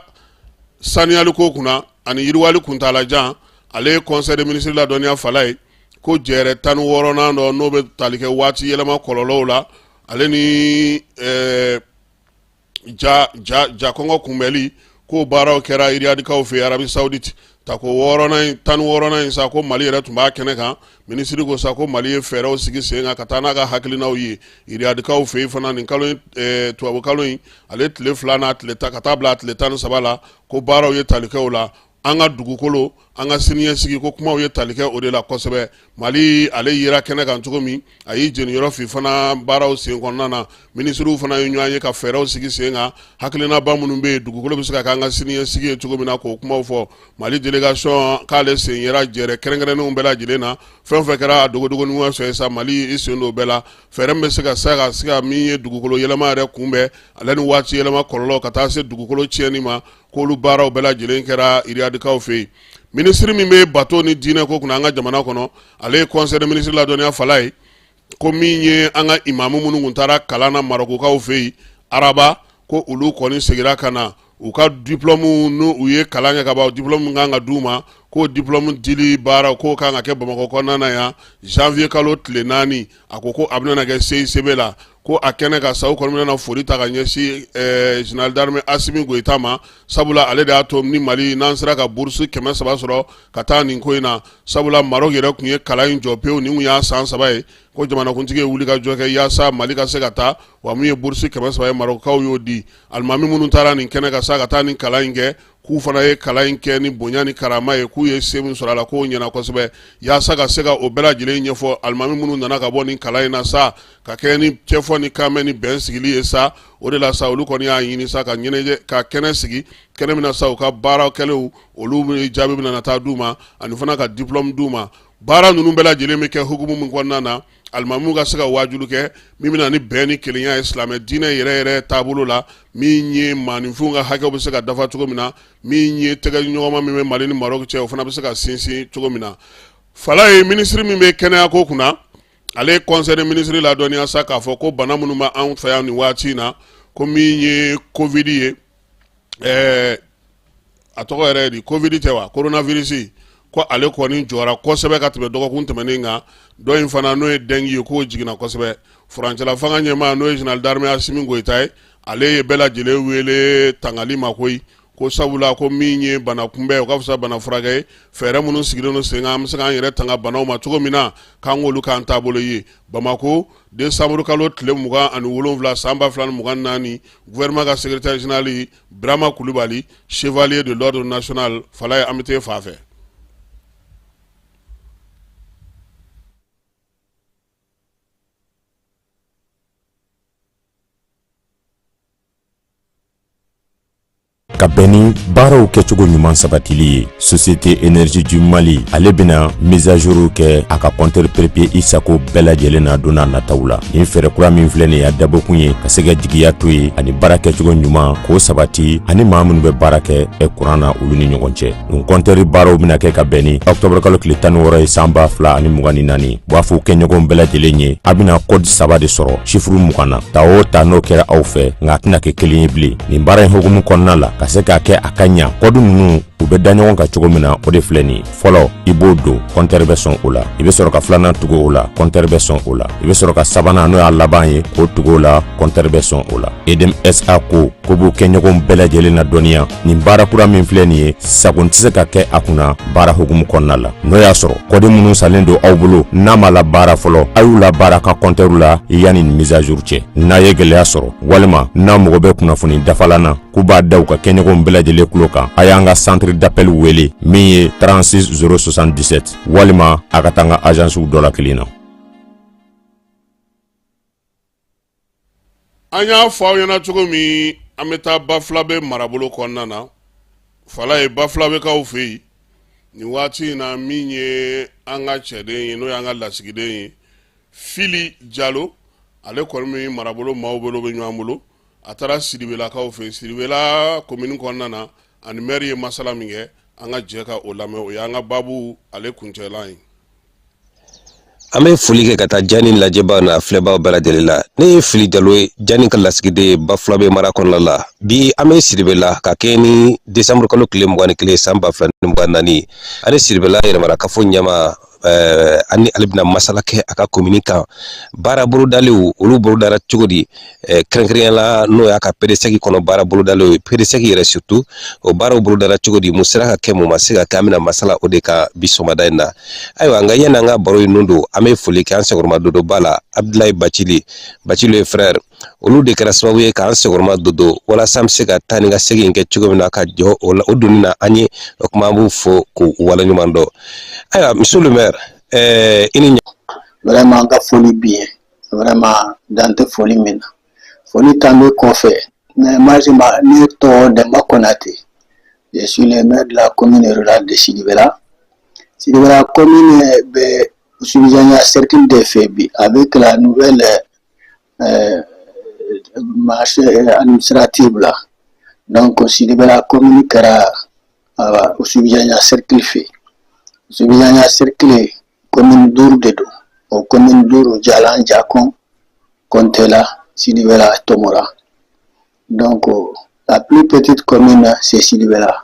saniyaliko kunna ani yiriwali kuntaalajan, ale ye conseil des ministres ladɔnniya fala ye ko jɛrɛ 16nan dɔ, n'o bɛ tali kɛ waati yɛlɛma kɔlɔlɔw la, ale ni ja ja ja kɔngɔ kunbɛli, k'o baaraw kɛra Iriyadikaw fɛ Arabie Saoudite. Tako 16nan in sa, ko Mali yɛrɛ tun b'a kɛnɛ kan. Minisiri ko sa ko Mali ye fɛɛrɛw sigi sen kan ka taa n'a ka hakilinaw ye Iriyadikaw fɛ yen fana nin kalo tubabu kalo in, ale tile 2 n'a tile 10 ka taa bila a tile 13 la. Ko baaraw ye tali kɛ o la, an ka dugukolo, an ka siniɲɛsigi, ko kumaw ye tali kɛ o de la kosɛbɛ. Mali ale yera kɛnɛ kan cogo min, a y'i jeniyɔrɔ fin fana baaraw sen kɔnɔna na. Minisiriw fana ye ɲɔgɔn ye ka fɛɛrɛw sigi sen kan, hakilinaba minnu bɛ yen, dugukolo bɛ se ka k'an ka siniɲɛsigi ye cogo min na, k'o kumaw fɔ. Mali délégation k'ale sen yera jɛrɛ kɛrɛnkɛrɛnnenw bɛɛ lajɛlen na. Fɛn o fɛn kɛra a dogodogonin fɛ sa, Mali i sen don bɛɛ la. Fɛɛrɛ min bɛ se ka se ka min ye dugukolo yɛlɛma yɛrɛ kunbɛn, ale ni waati yɛlɛma kɔlɔlɔ ka taa se dugukolo tiɲɛni ma, k'olu baaraw bɛɛ lajɛlen kɛra Iriyadikaw fɛ yen. Minisiri min bɛ bato ni diinɛ ko kunna an ka jamana kɔnɔ, ale ye conseil des ministres ladɔnniya fala ye ko min ye an ka imamu minnu tun taara kalan na Marɔkukaw fɛ yen araba, ko olu kɔni seginna ka na. U ka diplôme, n'u u ye kalan kɛ ka ban, diplôme kan ka d'u ma, k'o diplôme dili baara k'o kan ka kɛ Bamakɔ kɔnɔna na yan janvier kalo tile 4. A ko ko a bɛna kɛ CICB la. Ko a kɛnɛ kan sa, u kɔni bɛna foli ta ka ɲɛsin général d'armée Asimi Goyita ma, sabula ale de y'a to ni Mali n'an sera ka bourse 300 sɔrɔ ka taa nin ko in na, sabula Maroc yɛrɛ tun ye kalan in jɔ pewu. Nin tun y'a san 3 ye ko jamanakuntigi ye wuli ka jɔ kɛ yaasa Mali ka se ka taa. Wa min ye bourse 300 ye, Marɔkukaw y'o di. Alimami minnu taara nin kɛnɛ kan sa ka taa nin kalan in kɛ, K'u fana ye kalan in kɛ ni bonya ni karama ye, k'u ye se min sɔrɔ a la k'o ɲɛna kosɛbɛ. Yaasa ka se ka o bɛɛ lajɛlen ɲɛfɔ alimami minnu nana ka bɔ nin kalan in na sa, ka kɛ ni cɛfɔ ni kanbɛn ni bɛn sigili ye sa, o de la sa olu kɔni y'a ɲini sa ka ɲɛnajɛ ka kɛnɛ sigi, kɛnɛ min na sa u ka baara kɛlenw olu jaabi bɛna na taa d'u ma, ani fana ka diplôme d'u ma. Baara ninnu bɛɛ lajɛlen bɛ kɛ hukumu min kɔnɔna na, alimamiw ka se ka waajuli kɛ min bɛna ni bɛn ni kelenya ye silamɛ diinɛ yɛrɛ yɛrɛ taabolo la, min ye maaninfinw ka hakɛw bɛ se ka dafa cogo min na, min ye tɛgɛdiɲɔgɔnma min bɛ Mali ni Maroc cɛ, o fana bɛ se ka sinsin cogo min na. Falaye, minisiri min bɛ kɛnɛyako kunna, ale ye conseil des ministres ladɔnniya sa k'a fɔ ko bana minnu bɛ anw fɛ yan nin waati in na, ko min ye covid ye, a tɔgɔ yɛrɛ ye di, covid tɛ wa, coronavirus, ko ale kɔni jɔra kosɛbɛ ka tɛmɛ dɔgɔkun tɛmɛnen kan. Dɔ in fana n'o ye dengue ye, k'o jiginna kosɛbɛ. Furancɛla fanga ɲɛmaa n'o ye général d'armée Asimi Goyita ye, ale ye bɛɛ lajɛlen wele tangali ma koyi, ko sabula ko min ye bana kunbɛn o ka fisa bana furakɛ ye. Fɛɛrɛ minnu sigilen don sen kan, an bɛ se k'an yɛrɛ tanga banaw ma cogo min na, k'an k'olu k'an taabolo ye. Bamakɔ, décembre kalo tile 27 san 2024, gouvernement ka secrétaire général Birama Kulubali, chevalier de l'ordre national. Falaye, an bɛ t'e fan fɛ. Ka bɛn ni baaraw kɛcogo ɲuman sabatili ye, Société Énergie du Mali ale bɛna mise à jour kɛ a ka compteur prépayé i sago bɛɛ lajɛlen na don n'a nataw la. Nin fɛɛrɛ kura min filɛ nin ye, a dabɔkun ye ka se ka jigiya to ye ani baara kɛcogo ɲuman k'o sabati ani maa minnu bɛ baara kɛ kuran na, olu ni ɲɔgɔn cɛ. Nin compteur baaraw bɛna kɛ ka bɛn ni octobre kalo tile 16 ye san 2024. U b'a fɔ kɛɲɔgɔn bɛɛ lajɛlen ye, a bɛna code saba de sɔrɔ chiffre 20 na, ta o ta n'o kɛra aw fɛ, nka a tɛna kɛ kelen ye bilen. Nin baara in hukumu kɔnɔna la, ka se k'a kɛ a ka ɲa, code ninnu u bɛ da ɲɔgɔn kan cogo min na, o de filɛ nin ye. Fɔlɔ, i b'o don, compteur bɛ sɔn o la. I bɛ sɔrɔ ka filanan tugu o la, compteur bɛ sɔn o la. I bɛ sɔrɔ ka sabanan, n'o y'a laban ye, k'o tugu o la, compteur bɛ sɔn o la. EDM SA ko ko b'u kɛɲɔgɔnw bɛɛ lajɛlen ladɔnniya, nin baara kura min filɛ nin ye, sagon tɛ se ka kɛ a kunna baara hukumu kɔnɔna la. N'o y'a sɔrɔ code minnu salen don aw bolo n'a ma labaara fɔlɔ, a y'u labaara ka compteur la yanni nin mise à jour cɛ. N'a ye gɛlɛya sɔrɔ walima n'a mago bɛ kunnafoni dafalan na, k'u b'a da u ka kɛɲɔgɔnw bɛɛ lajɛlen tulo kan, a y'an ka centre d'appel wele min ye 36 077, walima a ka taa an ka agencew dɔ la kelen na. An y'a fɔ aw ɲɛna cogo min, an bɛ taa Bafulabe marabolo kɔnɔna na. Falaye, Bafulabekaw fɛ yen nin waati in na, min ye an ka cɛden ye, n'o y'an ka lasigiden ye, Fili Jalo, ale kɔni min marabolo maaw bolo bɛ ɲɔgɔn bolo, a taara Siribelakaw fɛ yen, Siribela komini kɔnɔna na, ani mɛri ye masala min kɛ, an ka jɛ ka o lamɛn. O y'an ka baabu ale kuncɛlan ye. An bɛ foli kɛ ka taa Jani lajɛbaaw n'a filɛbaaw bɛɛ lajɛlen la. Ne ye Fili Jalo ye, Jani ka lasigiden ye Bafulabe mara kɔnɔna la. Bi an bɛ Siribela ka kɛɲɛ ni desanburu kalo tile 21 san 2024. Ani Siribela yɛrɛmarakafo ɲɛmaa ani ale bɛna masala kɛ a ka komini kan, baara bolodalenw olu bolodara cogo di, kɛrɛnkɛrɛnya la n'o y'a ka PDSEC kɔnɔ baara bolodalenw ye, PDSEC yɛrɛ surtout, o baaraw bolodara cogo di, mun sera ka kɛ, mun ma se ka kɛ. An bɛna masala o de kan bi sɔgɔmada in na. Ayiwa, nka yanni an ka baro in nun don, an bɛ foli kɛ an sɛgɔrɔma dodoba la, Abudulayi Bacili, Bacili ye frère, olu de kɛra sababu ye k'an sɛgɔrɔma dodo walasa an bɛ se ka taa ni ka segin kɛ cogo min na ka jɔ o la, o donni na an ye o kuma, an b'u fo k'u waleɲuman dɔn. Ayiwa, monsieur le maire, i ni Vraiment, an ka foli bi ye, vraiment, dan tɛ foli min na. Foli tan bɛ kɔfɛ, mais moi, ne tɔgɔ Demba Konate, je suis le maire de la commune rurale de Sidibela. Sidibela commune bɛ Oussouye cercle de fɛ bi avec la nouvelle marche administrative là. Donc Sidibela commune kɛra Oussouye cercle fɛ. Oussouye cercle, commune duuru de don. O commune duuru: Jalan, Jakon, Kontela, Sidibela, Tomora. Donc la plus petite commune, c'est Sidibela.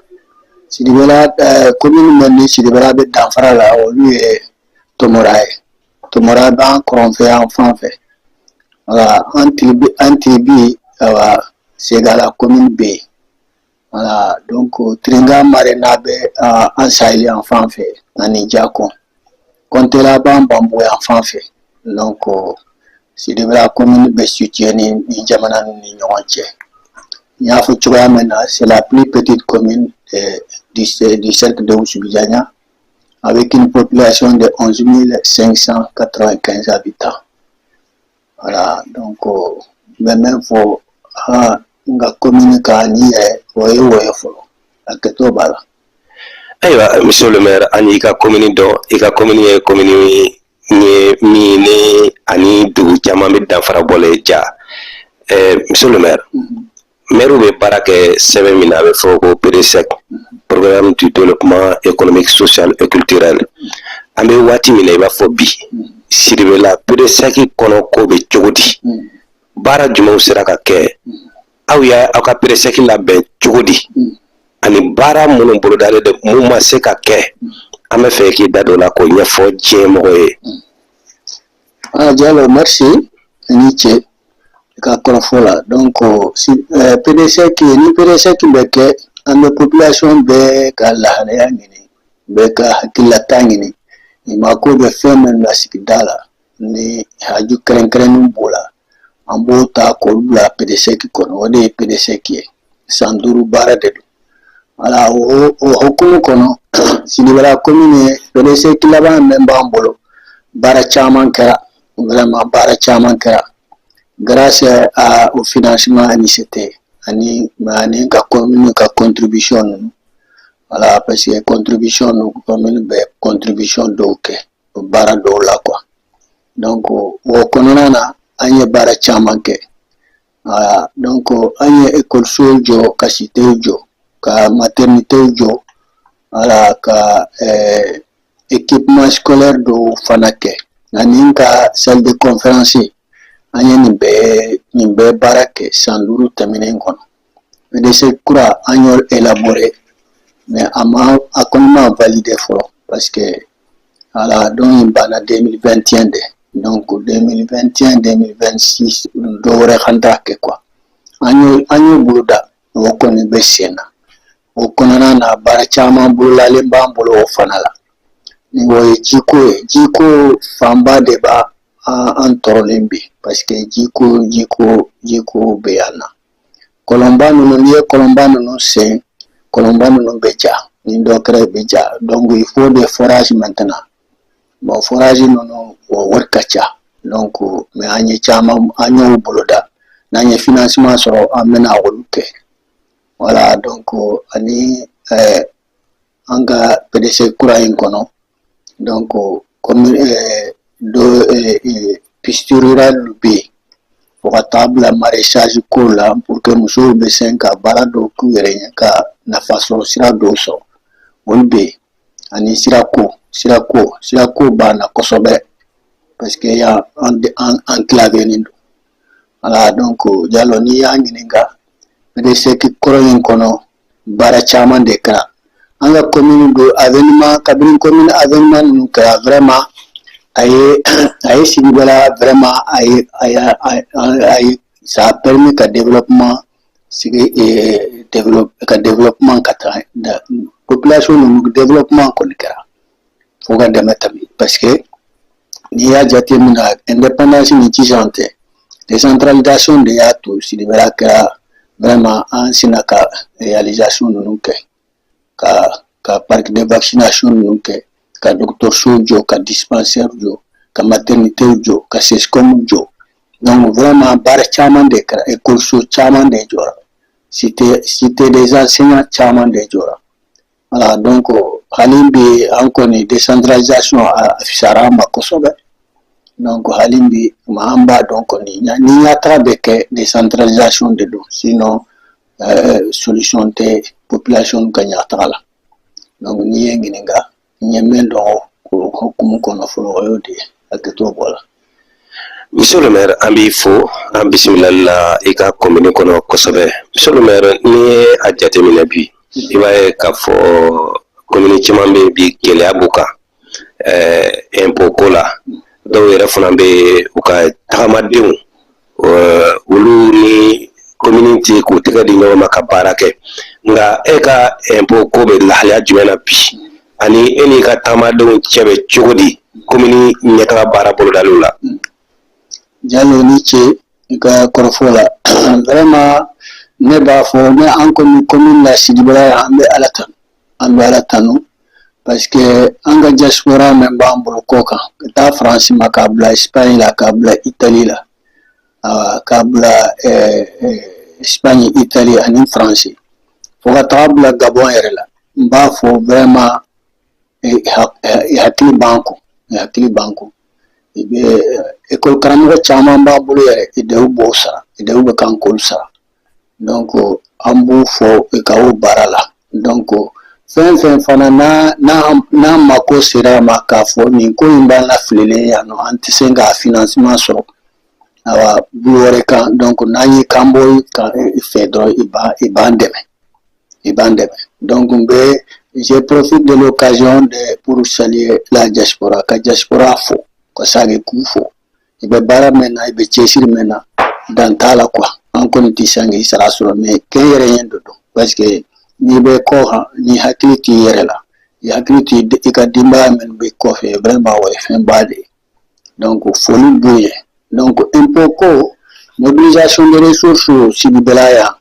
Sidibela commune min ni Sidibela bɛ danfara la, olu ye Tomora ye. Tomora b'an kɔrɔn fɛ yan fan fɛ. Voilà, an tribu, awa, Segala commune bɛ yen. Voilà, donc Tiringa Marena bɛ an sahel yan fan fɛ ani Jakon. Kontela b'an Bambo yan fan fɛ. Donc Sidibela commune bɛ situé ni jamana ninnu ni ɲɔgɔn cɛ. N y'a fɔ cogoya min na, c'est la plus petite commune. du cercle de Oussoubidiagna, avec une population de 11 595 habitants. Voilà, donc n bɛ min fɔ n ka commune kan ni yɛrɛ, o ye o ye fɔlɔ, hakɛto b'a la. Ayiwa, monsieur le maire, an y'i ka commune dɔn. I ka commune ye commune ye min ni ani dugu caman bɛ danfara bɔlen ja. Monsieur le maire, maire bɛ baara kɛ sɛbɛn min na, a bɛ fɔ ko PDSEC, programme du développement économique, social et culturel. An bɛ waati min na i b'a fɔ bi, Sidibela, PDSEC kɔnɔ ko bɛ cogo di? Baara jumɛnw sera ka kɛ? Aw y'a aw ka PDSEC labɛn cogo di? Ani baara minnu bolodalen don, mun ma se ka kɛ? An bɛ fɛ k'i da don o la k'o ɲɛfɔ diɲɛ mɔgɔ ye. Ah, Diallo, merci. I ni ce i ka kɔrɔfɔ la. Donc si PDSEC, ni PDSEC bɛ kɛ, an bɛ population bɛɛ ka lahalaya ɲini, bɛɛ ka hakililata ɲini. I mako bɛ fɛn min na sigida la, ni haju kɛrɛnkɛrɛnnen b'o la, an b'o ta k'o bila PDSEC kɔnɔ. O de ye PDSEC ye, san 5 baara de don. Voilà, o hukumu kɔnɔ, Sidibela commune, PDSEC laban min b'an bolo, baara caman kɛra, vraiment baara caman kɛra grâce au financement ANICT ani ka commune ka contribution ninnu. Voilà, parce que contribution ninnu, commune bɛ contribution dɔw kɛ o baara dɔw la quoi. Donc o kɔnɔna na, an ye baara caman kɛ. Voilà, donc an ye école jɔ, ka cité jɔ, ka maternité jɔ, voilà, ka équipement scolaire dɔw fana kɛ, ani ka salle de conférence. An ye nin bɛɛ baara kɛ san 5 tɛmɛnen kɔnɔ. PDSEC kura, an y'o élaboré, mais a ma, a kɔni ma validé fɔlɔ, parce que voilà, donc in banna 2021 de. Donc 2021, 2026, dɔ wɛrɛ kan t'a kɛ quoi. An y'o boloda, o kɔni bɛ sen na. O kɔnɔna na, baara caman bololalen b'an bolo o fana la. Ni o ye jiko ye, jiko fanba de b'a an tɔɔrɔlen bi, parce que jiko bɛ yan na. Kɔlɔnba ninnu, n'i ye kɔlɔnba ninnu sen, kɔlɔnba ninnu bɛ ja, ni dɔ kɛra bɛ ja. Donc il faut des forages maintenant. Bon, forage ninnu, o wari ka ca. Donc mais an ye caman, an y'o boloda. N'an ye financement sɔrɔ, an bɛna olu kɛ. Voilà, donc ani an ka PDSEC kura in kɔnɔ, donc comme dɔ piste rurale bɛ yen, fo ka taa bila maraîchage ko la, pour que musow bɛ se ka baara dɔw k'u yɛrɛ ye, ka nafa sɔrɔ sira dɔw sɔrɔ, olu bɛ yen. Ani sirako b'an na kosɛbɛ, parce que yan an enclavé don. Voilà, donc Jalo, n'i y'a ɲininka, PDSEC kɔrɔ in kɔnɔ, baara caman de kɛra an ka commune do. Avènement, kabini commune avènement ninnu kɛra, vraiment a ye Sidibela, vraiment a ye ça a permis ka développement sigi, développe ka développement ka taa population ninnu, développement kɔni kɛra fo ka dɛmɛ tɛmɛ, parce que n'i y'a jateminɛ, indépendance ni sisan tɛ, décentralisation de y'a to Sidibela kɛra vraiment, an sina ka réalisation ninnu kɛ, ka parc de vaccination ninnu kɛ, ka dɔgɔtɔrɔso jɔ, ka dispensaire jɔ, ka maternité jɔ, ka CSCOM jɔ. Donc vraiment baara caman de kɛra, école caman de jɔra, cité des enseignants caman de jɔra. Voilà, donc hali bi, an kɔni décentralisation a fisayara an ma kosɛbɛ. Donc hali bi, an b'a dɔn kɔni, ni ɲɛtaga bɛ kɛ, décentralisation de don, sinon solution tɛ population ka ɲɛtaga la. Donc n'i ye ɲininka, n ye min dɔn o hukumu kɔnɔ fɔlɔ, o y'o de ye. Hakɛto bɔ la. Monsieur le maire, an b'i fo, an bisimilali la i ka commune kɔnɔ kosɛbɛ. Monsieur le maire, n'i ye a jateminɛ bi, i b'a ye k'a fɔ commune caman bɛ yen bi, gɛlɛya b'u kan impôt ko la. Dɔw yɛrɛ fana bɛ u ka tagamadenw, olu ni commune tɛ k'u tɛgɛ di ɲɔgɔn ma ka baara kɛ. Nka e ka impôt ko bɛ lahalaya jumɛn na bi, ani e n'i ka tagamadenw cɛ bɛ cogo di commune ɲɛtaga baara bolodaliw la? Jalo, ni ce i ka kɔrɔfɔ la. Vraiment Ne b'a fɔ ne an kɔni commune la Sidibela yan, an bɛ Ala tanu, an bɛ Ala tanu parce que an ka diaspora min b'an bolo kɔ kan, ka taa Faransi ma, k'a bila Espagne la, k'a bila Italie la, k'a bila Espagne, Italie ani Faransi, fo ka taga bila Gabon yɛrɛ la, n b'a fɔ vraiment hakili b'an kɔ, hakili b'an kɔ. I bɛ école karamɔgɔ caman b'an bolo yɛrɛ, IDEW b'o sara, IDEW bɛ kan k'olu sara. Donc an b'u fo i ka o baara la. Donc fɛn fɛn fana n'a mako sera a ma k'a fɔ nin ko in b'an lafililen yan nɔ, an tɛ se k'a financement sɔrɔ, awa, bolo wɛrɛ kan. Donc n'an ye kan bɔ i fɛ dɔrɔn, i b'an dɛmɛ, i b'an dɛmɛ. Donc n bɛ, je profite de l'occasion pour saluer la diaspora, ka diaspora fo, ka sagi k'u fo. I bɛ baara min na, i bɛ cɛsiri min na, dan t'a la quoi. An kɔni tɛ san k'i sara sɔrɔ, mais kɛ yɛrɛ ye dɔ don, parce que n'i bɛ kɔ kan, ni hakili t'i yɛrɛ la, i hakili t'i i ka denbaya minnu bɛ kɔfɛ, vraiment o ye fɛnba de ye. Donc foli b'u ye. Donc impôt ko, mobilisation de ressources Sidibela yan,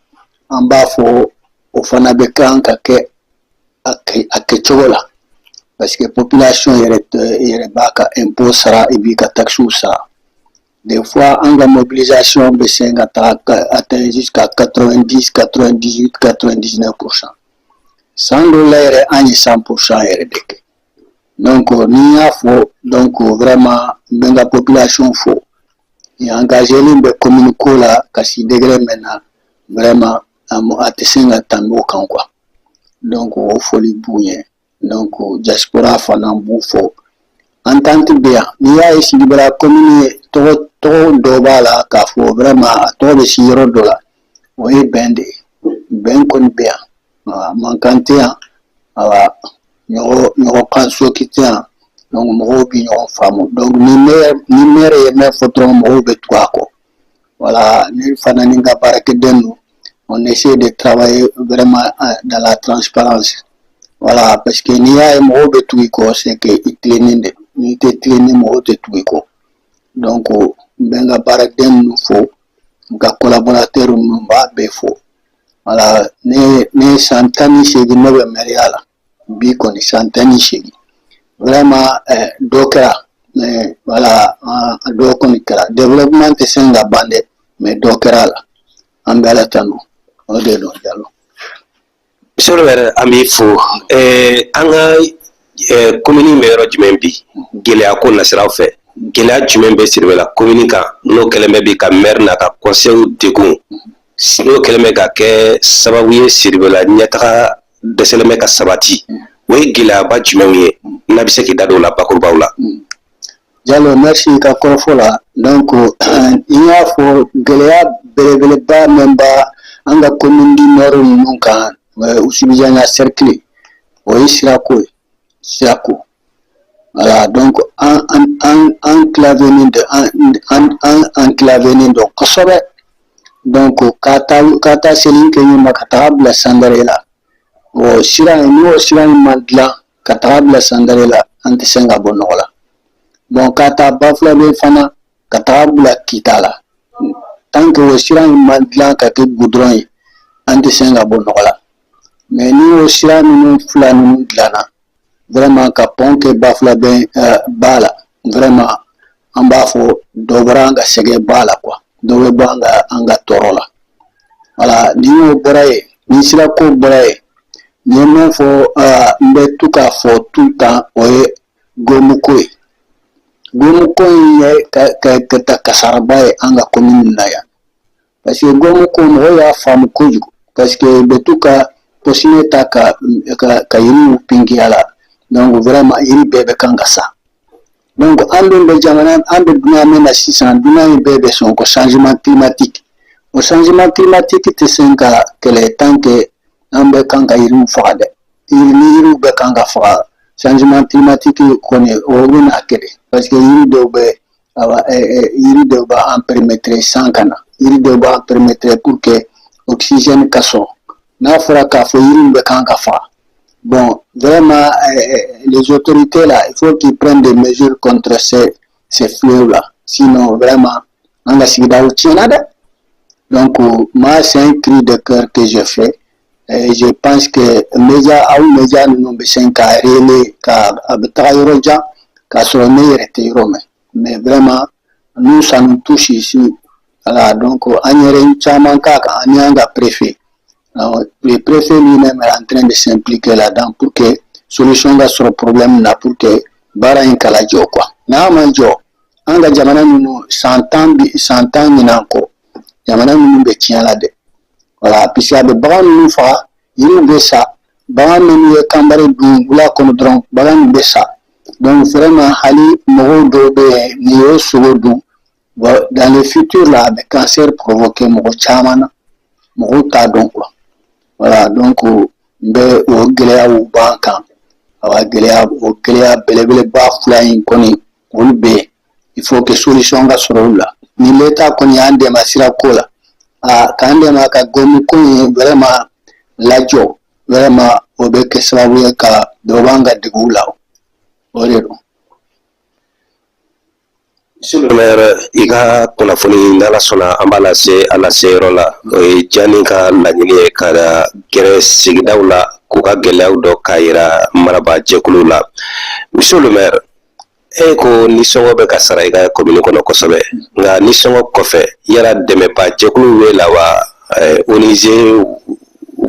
an b'a fɔ o fana bɛ kan ka kɛ a kɛcogo la, parce que population yɛrɛ yɛrɛ b'a ka impôt sara, i b'i ka taxes sara. Des fois an ka mobilisation bɛ se ka taga atteindre jusqu'à 90, 98, 99%. San dɔw la yɛrɛ, an ye 100% yɛrɛ de kɛ. Donc ni y'a fɔ, donc vraiment n bɛ n ka population fo, engagé bɛ commune ko la ka si degré min na, vraiment a tɛ se ka tɛmɛ o kan quoi. Donc o foli b'u ye. Donc diaspora fana b'u fo. Entente bɛ yan. N'i y'a ye Sidibela commune ye, tɔgɔ tɔgɔ dɔ b'a la k'a fɔ vraiment a tɔgɔ bɛ si yɔrɔ dɔ la, o ye bɛn de ye. Bɛn kɔni bɛ yan, mankan tɛ yan, awa, ɲɔgɔn ɲɔgɔn kan soki tɛ yan. Donc mɔgɔw bɛ ɲɔgɔn faamu. Donc ni maire ye min fɔ dɔrɔn, mɔgɔw bɛ tugu a kɔ. Voilà, ne fana ni n ka baarakɛden ninnu, on essaie de travailler vraiment dans la transparence. Voilà, parce que n'i y'a ye mɔgɔw bɛ tugu i kɔ, c'est que i tilennen de. N'i tɛ tilennen, mɔgɔw tɛ tugu i kɔ. Donc n bɛ n ka baaraden ninnu fo, n ka collaborateur ninnu, n b'a bɛɛ fo. Voilà, ne san 18 ne bɛ maire la bi kɔni, san 18. Vraiment dɔ kɛra, mais voilà, dɔ kɔni kɛra. Développement tɛ se ka ban dɛ, mais dɔ kɛra a la. An bɛ Ala tanu, o de don, Jalo. Monsieur le maire, an b'i fo. An ka commune bɛ yɔrɔ jumɛn bi gɛlɛya ko nasiraw fɛ? Gɛlɛya jumɛn bɛ Sidibela commune kan, n'o kɛlen bɛ bi ka maire n'a ka conseil degun, n'o kɛlen bɛ ka kɛ sababu ye Sidibela ɲɛtaga dɛsɛlen bɛ ka sabati? O ye gɛlɛyaba jumɛnw ye, n'a bɛ se k'i da don o la bakurubaw la? Jalo, merci ka kɔrɔfɔ la. Donc n y'a fɔ, gɛlɛya belebeleba min b'a an ka commune du nord ninnu kan, Oussoubidiagna cercle, o ye sirako ye, sirako. Voilà, donc an enclavé de, an enclavé don kosɛbɛ. Donc ka taa seli kɛ ɲɛ ma, ka taga bila Sandare la, o sira in, n'o sira in ma dilan ka taga bila Sandare la, an tɛ se ka bɔ nɔgɔ la. Bon, ka taa Bafulabe fana, ka taga bila Kita la, tant que o sira in ma dilan ka kɛ goudron ye, an tɛ se ka bɔ nɔgɔ la. Mais ni o sira ninnu fila ninnu dilanna, vraiment ka pont kɛ Bafulabe ba la, vraiment an b'a fɔ dɔ bɔra an ka sɛgɛn ba la quoi, dɔ bɛ bɔ an ka tɔɔrɔ la. Voilà, ni o bɔra yen, ni sirako bɔra yen, n ye min fɔ, n bɛ to k'a fɔ tout le temps, o ye gomuko ye. Gomuko in ye ka taa kasaraba ye an ka commune na yan, parce que gomuko, mɔgɔw y'a faamu kojugu, parce que u bɛ to ka pɔsɔni ta ka yiriw pinki a la. Donc vraiment yiri bɛɛ bɛ kan ka sa. Donc an dun bɛ jamana, an bɛ dunan min na sisan, dunan in bɛɛ bɛ sɔn ko changement climatique. O changement climatique tɛ se ka kɛlɛ tant que an bɛ kan ka yiriw faga dɛ. Ni yiriw bɛ kan ka faga, changement climatique kɔni o bɛna kɛlɛ, parce que yiri dɔw bɛ, awa, yiri dɔw b'an permettre san ka na, yiri dɔw b'an permettre pour que oxygène ka sɔrɔ. N'a fɔra k'a fɔ yiriw bɛ kan ka faga, bon, vraiment les autorités là, il faut qu'ils prennent des mesures contre ces fléaux là, sinon vraiment an ka sigidaw tiɲɛna dɛ. Donc moi, c'est un cri de cœur que je fais et je pense que média, aw média ninnu bɛ se k'a relayer ka a bɛ taga yɔrɔ jan k'a sɔrɔ ne yɛrɛ tɛ yɔrɔ min. Mais vraiment, nous, ça nous touche ici. Voilà, donc an yɛrɛ caman k'a kan ani an ka préfet. Alors, le préfet lui-même est en train de s'impliquer là-dedans pour que solution ka sɔrɔ problème na, pour que baara in kala jɔ quoi. N'a ma jɔ, an ka jamana ninnu, san 10 bi, san 10 ɲinan kɔ, jamana ninnu bɛ tiɲɛ la dɛ. Voilà, puisque a bɛ bagan ninnu faga, yiriw bɛ sa, bagan minnu ye kanbari dun wula kɔnɔ dɔrɔn, bagan bɛ sa. Donc vraiment, hali mɔgɔw dɔw bɛ yen, n'i y'o sogo dun, dans le futur la, a bɛ cancer provoquer mɔgɔ caman na, mɔgɔw t'a dɔn quoi. Voilà, donc n bɛ o gɛlɛyaw b'an kan. Awa, gɛlɛya, o gɛlɛya belebeleba fila in kɔni, olu bɛ yen. Il faut que solution ka sɔrɔ olu la. Ni l'État kɔni y'an dɛmɛ sira ko la, a k'an dɛmɛ ka gomme ko in vraiment lajɔ, vraiment o bɛ kɛ sababu ye ka dɔ b'an ka deguw la. O de don. Monsieur le maire, i ka kunnafoni, n'Ala sɔnna, an b'a lase a lase yɔrɔ la. O ye Jani ka laɲini ye ka gɛrɛ sigidaw la k'u ka gɛlɛyaw dɔn k'a yira marabaa jɛkuluw la. Monsieur le maire, e ko nisɔngɔ bɛ ka sara i ka commune kɔnɔ kosɛbɛ, nka nisɔngɔ kɔfɛ, yala dɛmɛba jɛkuluw bɛ la wa, ONG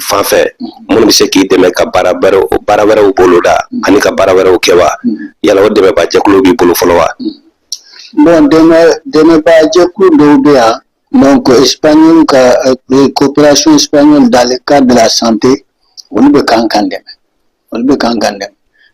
fan fɛ, minnu bɛ se k'i dɛmɛ ka baara wɛrɛw boloda ani ka baara wɛrɛw kɛ wa? Yala o dɛmɛba jɛkuluw b'i bolo fɔlɔ wa? Bon, dɛmɛba jɛkulu dɔw bɛ yan. Donc espagnol ka coopération espagnole dans le cadre de la santé, olu bɛ k'an kan dɛmɛ, olu bɛ k'an kan dɛmɛ.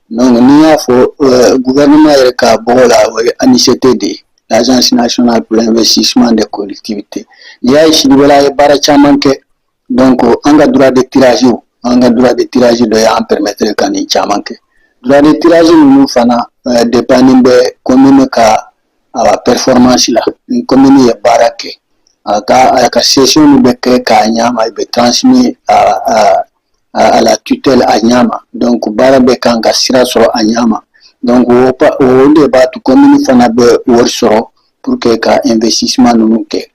Donc n'i y'a fɔ gouvernement yɛrɛ ka bɔgɔ la, o ye ANICT de ye, l'Agence nationale pour l'investissement des collectivités. N'i y'a ye Sidibela ye baara caman kɛ, donc an ka droit de tirage, an ka droit de tirage dɔ y'an permettre ka nin caman kɛ. Droit de tirage ninnu fana dépend bɛ commune ka a performance la. Ni commune ye baara kɛ, a ka session bɛ kɛ k'a ɲama, i bɛ transmis à la tutelle a ɲama. Donc baara bɛ kan ka sira sɔrɔ a ɲama. Donc o de b'a to commune fana bɛ wari sɔrɔ pour que ka investissement ninnu kɛ.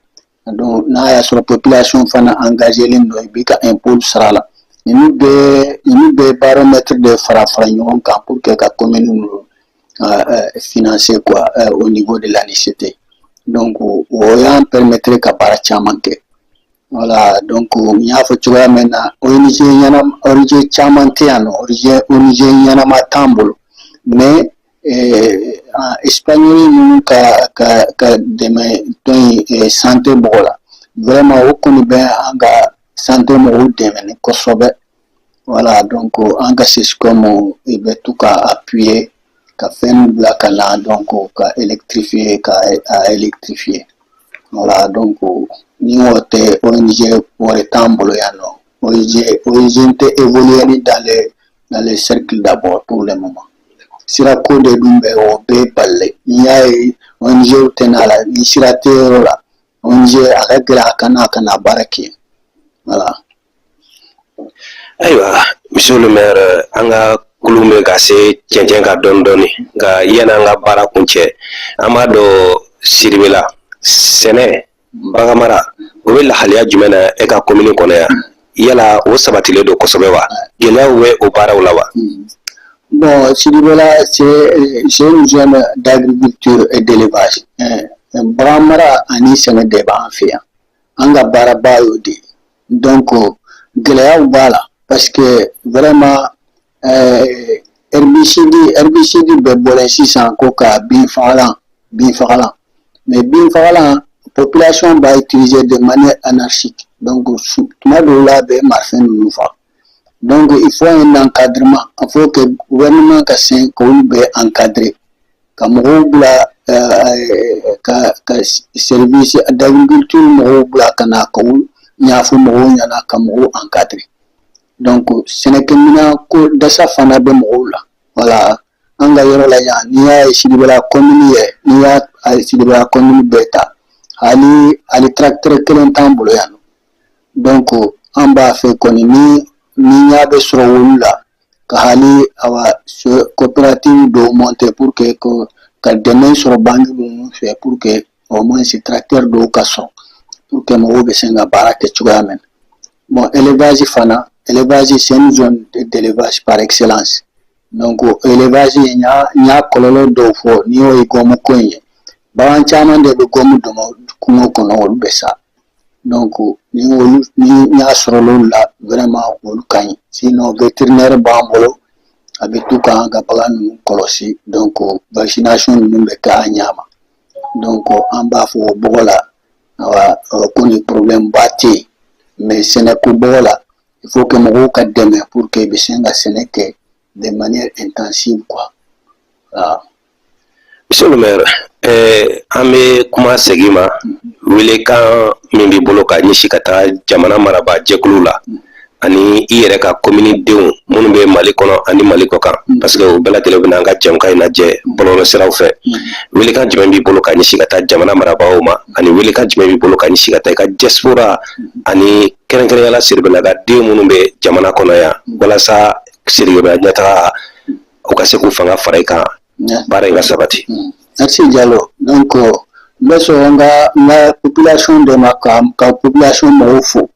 Donc n'a y'a sɔrɔ population fana engagé len don, i b'i ka impôt sara la, ninnu bɛɛ baromètre de fara fara ɲɔgɔn kan pour que ka commune ninnu financer quoi, au niveau de l'ANICT. Donc o y'an permettre ka baara caman kɛ. Voilà, donc n y'a fɔ cogoya min na, ONG ɲɛnama, ONG caman tɛ yan nɔ, ONG ɲɛnama t'an bolo. Mais espagnol ninnu ka dɛmɛ tɔn in santé mɔgɔ la, vraiment o kɔni bɛ an ka santé mɔgɔw dɛmɛ kosɛbɛ. Voilà, donc an ka CSCOM i bɛ to ka appuyer ka fɛn bila ka na, donc ka électrifier, ka a électrifier. Voilà, donc ni o tɛ, ONG wɛrɛ t'an bolo yan nɔ. ONG tɛ évoluer ni dans les cercles d'abord pour le moment. Sirako de dun bɛ, o bɛɛ balilen. N'i y'a ye ONG tɛ n'a la, ni sira tɛ yɔrɔ la, ONG a ka gɛlɛn a kana baara kɛ. Voilà. Ayiwa, monsieur le maire, an ka kulun bɛ ka se cɛncɛn kan dɔɔni dɔɔni, nka yanni an ka baara kun cɛ, an b'a dɔn Sidibela, sɛnɛ, baganmara, o bɛ lahaliya jumɛn na e ka commune kɔnɔ yan? Yala o sabatilen don kosɛbɛ wa? Gɛlɛyaw bɛ o baaraw la wa? Bon, Sidibela, c'est une zone d'agriculture et d'élevage. Bagan mara ani sɛnɛ de b'an fɛ yan. An ka baaraba y'o de ye. Donc gɛlɛyaw b'a la parce que vraiment herbicide bɛ bɔlen sisan ko ka bin fagalan, mais bin fagalan, population b'a utiliser de manière anarchique. Donc tuma dɔw la, a bɛ marifɛn ninnu faga. Donc il faut un encadrement, il faut que gouvernement ka sen k'olu bɛɛ encadrer, ka mɔgɔw bila ka service d'agriculture mɔgɔw bila ka na k'u ɲɛfɔ mɔgɔw ɲɛna, ka mɔgɔw encadrer. Donc sɛnɛkɛminɛn ko dɛsɛ fana bɛ mɔgɔw la. Voilà, an ka yɔrɔ la yan, n'i y'a ye Sidibela commune yɛrɛ, n'i y'a Sidibela commune bɛɛ ta, hali tracteur kelen t'an bolo yan nɔ. Donc an b'a fɛ kɔni, ni ɲa bɛ sɔrɔ olu la, ka hali awa coopérative dɔw monter pour que ka dɛmɛ sɔrɔ banque ninnu fɛ, pour que au moins tracteur dɔw ka sɔrɔ. pour que mɔgɔw bɛ se ka baara kɛ cogoya min na. Bon, élevage fana, élevage, c'est une zone d'élevage par excellence. Donc élevage, n y'a kɔlɔlɔ dɔw fɔ. N'i y'o ye, gomme ko in ye, bagan caman de bɛ gomme dɔmɔ kungo kɔnɔ, olu bɛ sa. Donc ni olu ni y'a sɔrɔ olu la, vraiment olu ka ɲi. Sinon vétérinaire b'an bolo, a bɛ to k'an ka bagan ninnu kɔlɔsi. Donc vaccination ninnu bɛ kɛ a ɲɛ ma. Donc an b'a fɔ o bɔgɔ la, awa, ko ni problème ba tɛ yen. Mais sɛnɛko bɔgɔ la, il faut que mɔgɔw ka dɛmɛ pour que i bɛ se ka sɛnɛ kɛ de manière intensive, quoi. Voilà. Monsieur le maire, an bɛ kuma segin ma. Welekan min b'i bolo ka ɲɛsin ka taga jamana marabaa jɛkulu la ani i yɛrɛ ka komini denw minnu bɛ Mali kɔnɔ ani Mali kɔ kan, parce que o bɛɛ lajɛlen bɛna an ka jɛmukan in lajɛ bɔlɔlɔ siraw fɛ, welekan jumɛn b'i bolo ka ɲɛsin ka taa jamana marabaaw ma, ani welekan jumɛn b'i bolo ka ɲɛsin ka taa i ka diaspora ani kɛrɛnkɛrɛnyala Siribɛlaka den minnu bɛ jamana kɔnɔ yan, walasa Siribɛla ɲɛtaga, u ka se k'u fanga fara i kan, baara in ka sabati? Merci Diallo. Donc n bɛ sɔrɔ n ka population dɛmɛ, ka population mɔgɔw fo.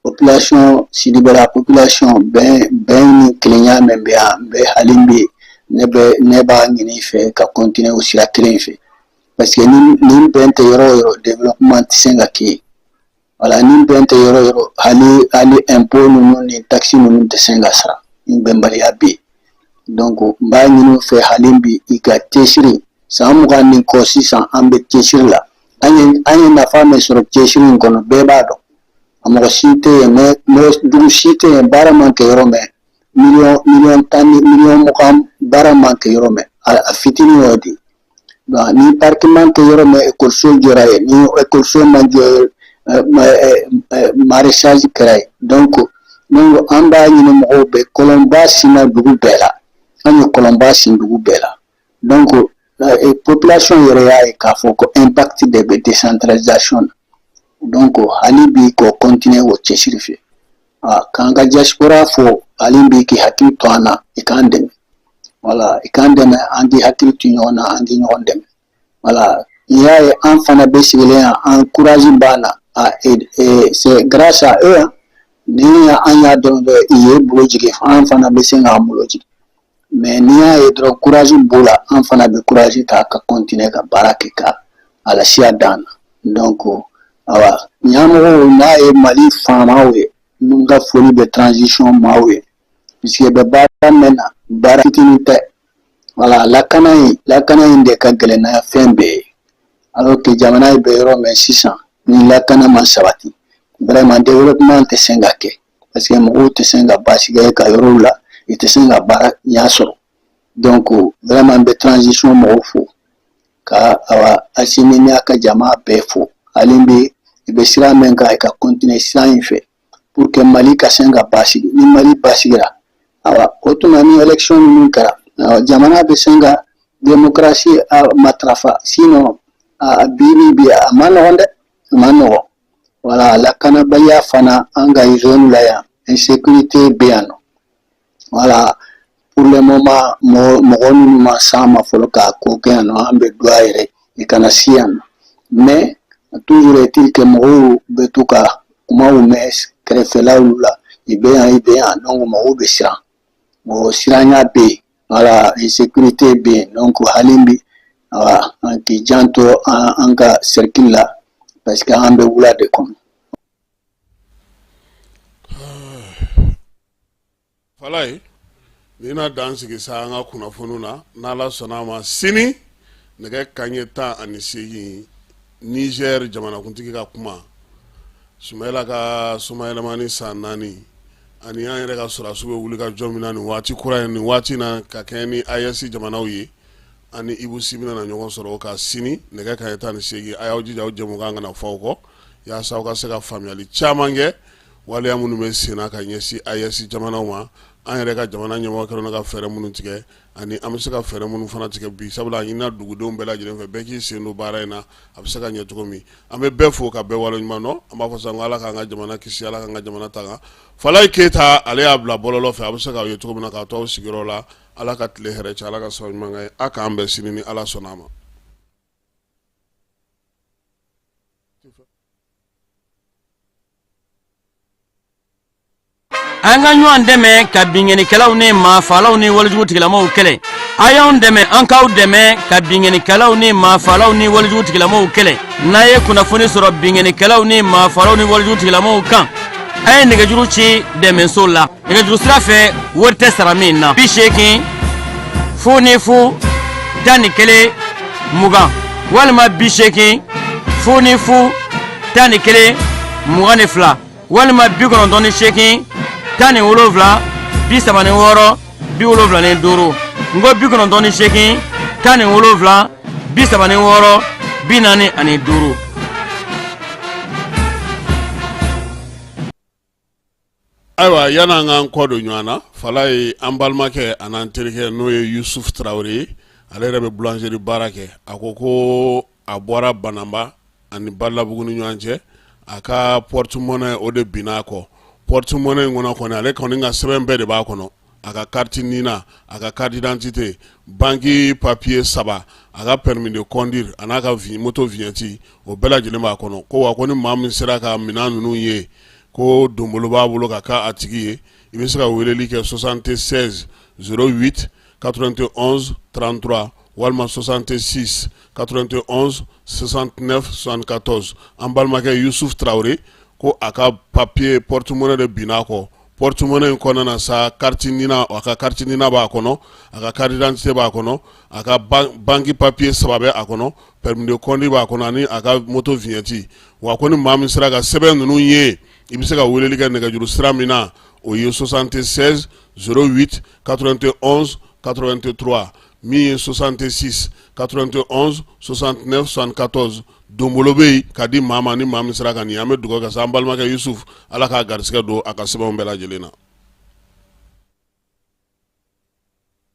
Population Sidibela, population, bɛn bɛn ni kelenya min bɛ yan, n bɛ hali bi ne b'a ɲini i fɛ ka continuer o sira kelen in fɛ, parce que ni bɛn tɛ yɔrɔ o yɔrɔ, développement tɛ se ka kɛ yen. Voilà, ni bɛn tɛ yɔrɔ o yɔrɔ, hali impôt ninnu ni taxe ninnu tɛ se ka sara ni bɛnbaliya bɛ yen. Donc n b'a ɲini u fɛ hali bi, i ka cɛsiri. San 20 ni kɔ sisan, an bɛ cɛsiri la. An ye nafa min sɔrɔ cɛsiri in kɔnɔ, bɛɛ b'a dɔn. A mɔgɔ si tɛ yen, mɛ dugu si tɛ yen baara man kɛ yɔrɔ mɛn, miliyɔn 10 ni miliyɔn 20 baara man kɛ yɔrɔ mɛn, a fitinin y'o de ye. Ni parc man kɛ yɔrɔ mɛn, ekɔliso jɔra yen, ni ekɔliso man jɔ, maraîchage kɛra yen. Donc an b'a ɲini mɔgɔw bɛɛ, kɔlɔnba sinna dugu bɛɛ la, an ye kɔlɔnba sin dugu bɛɛ la. Donc population yɛrɛ y'a ye k'a fɔ ko impact de bɛ décentralisation na. Donc hali bi k'o continuer o cɛsiri fɛ, k'an ka diaspora fo hali bi, k'i hakili to an na, i k'an dɛmɛ. Voilà, i k'an dɛmɛ, an k'i hakili to ɲɔgɔn na, an k'i ɲɔgɔn dɛmɛ. Voilà, n'i y'a ye an fana bɛ sigilen yan, an courage b'an na, c'est grâce à eux. Ni an y'a dɔn dɔrɔn i ye bolo jigin, an fana bɛ se k'an bolo jigin. Mais n'i y'a ye dɔrɔn courage b'u la, an fana bɛ courage ta ka continuer ka baara kɛ ka a lase a dan na. Donc awa, ɲɛmɔgɔw, n'a ye Mali faamaw ye, n ka foli bɛ transition maaw ye, puisque bɛ baara min na, baara fitinin tɛ. Voilà, lakana in de ka gɛlɛn n'a fɛn bɛɛ ye, alors que jamana bɛ yɔrɔ min sisan, ni lakana ma sabati, vraiment développement tɛ se ka kɛ, parce que mɔgɔw tɛ se ka baasi kɛ ka yɔrɔw la, i tɛ se ka baara ɲɛ sɔrɔ. Donc vraiment n bɛ transition mɔgɔw fo, ka awa Asimi n'a ka jama bɛɛ fo. Hali bi, i bɛ sira min kan, i ka continuer sira in fɛ pour que Mali ka se ka basigi. Ni Mali basigira, awa, o tuma ni élection ninnu kɛra, jamana bɛ se ka démocratie matarafa. Sinon a bi bi a ma nɔgɔn dɛ, a ma nɔgɔn. Voilà, lakanabaliya fana, an ka zone la yan, insécurité bɛ yan nɔ. Voilà, pour le moment mɔgɔ minnu ma s'an ma fɔlɔ k'a ko kɛ yan nɔ, an bɛ don a yɛrɛ i kana si yan nɔ. Mais toujours est-il que mɔgɔw bɛ to ka kumaw mɛn kɛrɛfɛlaw la, i bɛ yan, i bɛ yan. Donc mɔgɔw bɛ siran, o siranya bɛ yen. Voilà, insécurité bɛ yen. Donc hali bi, awa, an k'i janto an ka cercle la, parce que an bɛ wula de kɔnɔ. Falaye, ni na dan sigi sa an ka kunnafoniw na. N'Ala sɔnna a ma, sini nɛgɛ kanɲɛ 18, Niger jamanakuntigi ka kuma, Sumayila ka somayɛlɛmani san 4, ani an yɛrɛ ka sɔrɔdasiw bɛ wuli ka jɔ min na nin waati kura in, nin waati na, ka kɛɲɛ ni AES jamanaw ye, ani Ibu Si bɛna na ɲɔgɔn sɔrɔ o kan sini nɛgɛ kanɲɛ 18. A y'aw jija, aw jɛmukan kana fɔ aw kɔ, yaasa aw ka se ka faamuyali caman kɛ waleya minnu bɛ senna ka ɲɛsin AES jamanaw ma, an yɛrɛ ka jamana ɲɛmɔgɔ kɛlen ka fɛɛrɛ minnu tigɛ, ani an bɛ se ka fɛɛrɛ minnu fana tigɛ bi, sabula a ɲinina dugudenw bɛɛ lajɛlen fɛ, bɛɛ k'i sen don baara in na, a bɛ se ka ɲɛ cogo min. An bɛ bɛɛ fo ka bɛɛ waleɲuman dɔn. An b'a fɔ sa ko Ala k'an ka jamana kisi, Ala k'an ka jamana tanga. Falaye Keyita, ale y'a bila bɔlɔlɔ fɛ, a bɛ se k'aw ye cogo min na k'a to aw sigiyɔrɔ la. Ala ka tile hɛrɛ cɛ, Ala ka sababu ɲuman k'an ye. A k'an bɛn sini ni Ala sɔnna a ma. An ka ɲɔgɔn dɛmɛ ka binkannikɛlaw ni maafaalaw ni walejugu tigilamaw kɛlɛ. A y'anw dɛmɛ, an k'aw dɛmɛ ka binkannikɛlaw ni maafaalaw ni walejugu tigilamaw kɛlɛ. N'a ye kunnafoni sɔrɔ binkannikɛlaw ni maafaalaw ni walejugu tigilamaw kan, a ye nɛgɛjuru ci dɛmɛso la nɛgɛjuru sira fɛ, wari tɛ sara min na: 80 0 0 11 20 walima 80 0 0 11 22 walima 98 17 36 75. N ko 98 17 36 45. Ayiwa, yan'an k'an kɔ don ɲɔgɔn na, Fala ye an balimakɛ an'an terikɛ, n'o ye Yusuf Tarawele ye, ale yɛrɛ bɛ boulangerie baara kɛ. A ko ko a bɔra Banamba ani Balabugu ni ɲɔgɔn cɛ, a ka porte-monnaie, o de binna a kɔ. Porte-monnaie in kɔnɔ kɔni, ale kɔni ka sɛbɛn bɛɛ de b'a kɔnɔ: a ka carte NINA, a ka carte d'identité, banque papier saba, a ka permis de conduire, a n'a ka moto vignette, o bɛɛ lajɛlen b'a kɔnɔ. Ko wa ko ni maa min sera ka minɛn ninnu ye, ko donbolo b'a bolo ka k'a a tigi ye. I bɛ se ka weleli kɛ 76 08 91 33 walima 66 91 69 74. An balimakɛ Yusuf Tarawele ko a ka papier porte-monnaie de binna a kɔ. Porte-monnaie in kɔnɔna na sa, carte NINA, a ka carte NINA b'a kɔnɔ, a ka carte d'identité b'a kɔnɔ, a ka banque papier saba bɛ a kɔnɔ, permis de conduire b'a kɔnɔ, ani a ka moto vignette. Wa ko ni maa min sera ka sɛbɛn ninnu ye, i bɛ se ka weleli kɛ nɛgɛjuru sira min na, o ye 76 08 91 83, min ye 66 91 69 74. Donbolo bɛ yen ka di maa ma ni maa min sera ka nin. An bɛ dugawu kɛ sa, an balimakɛ Yusuf, Ala k'a garisɛgɛ don a ka sɛbɛnw bɛɛ lajɛlen na.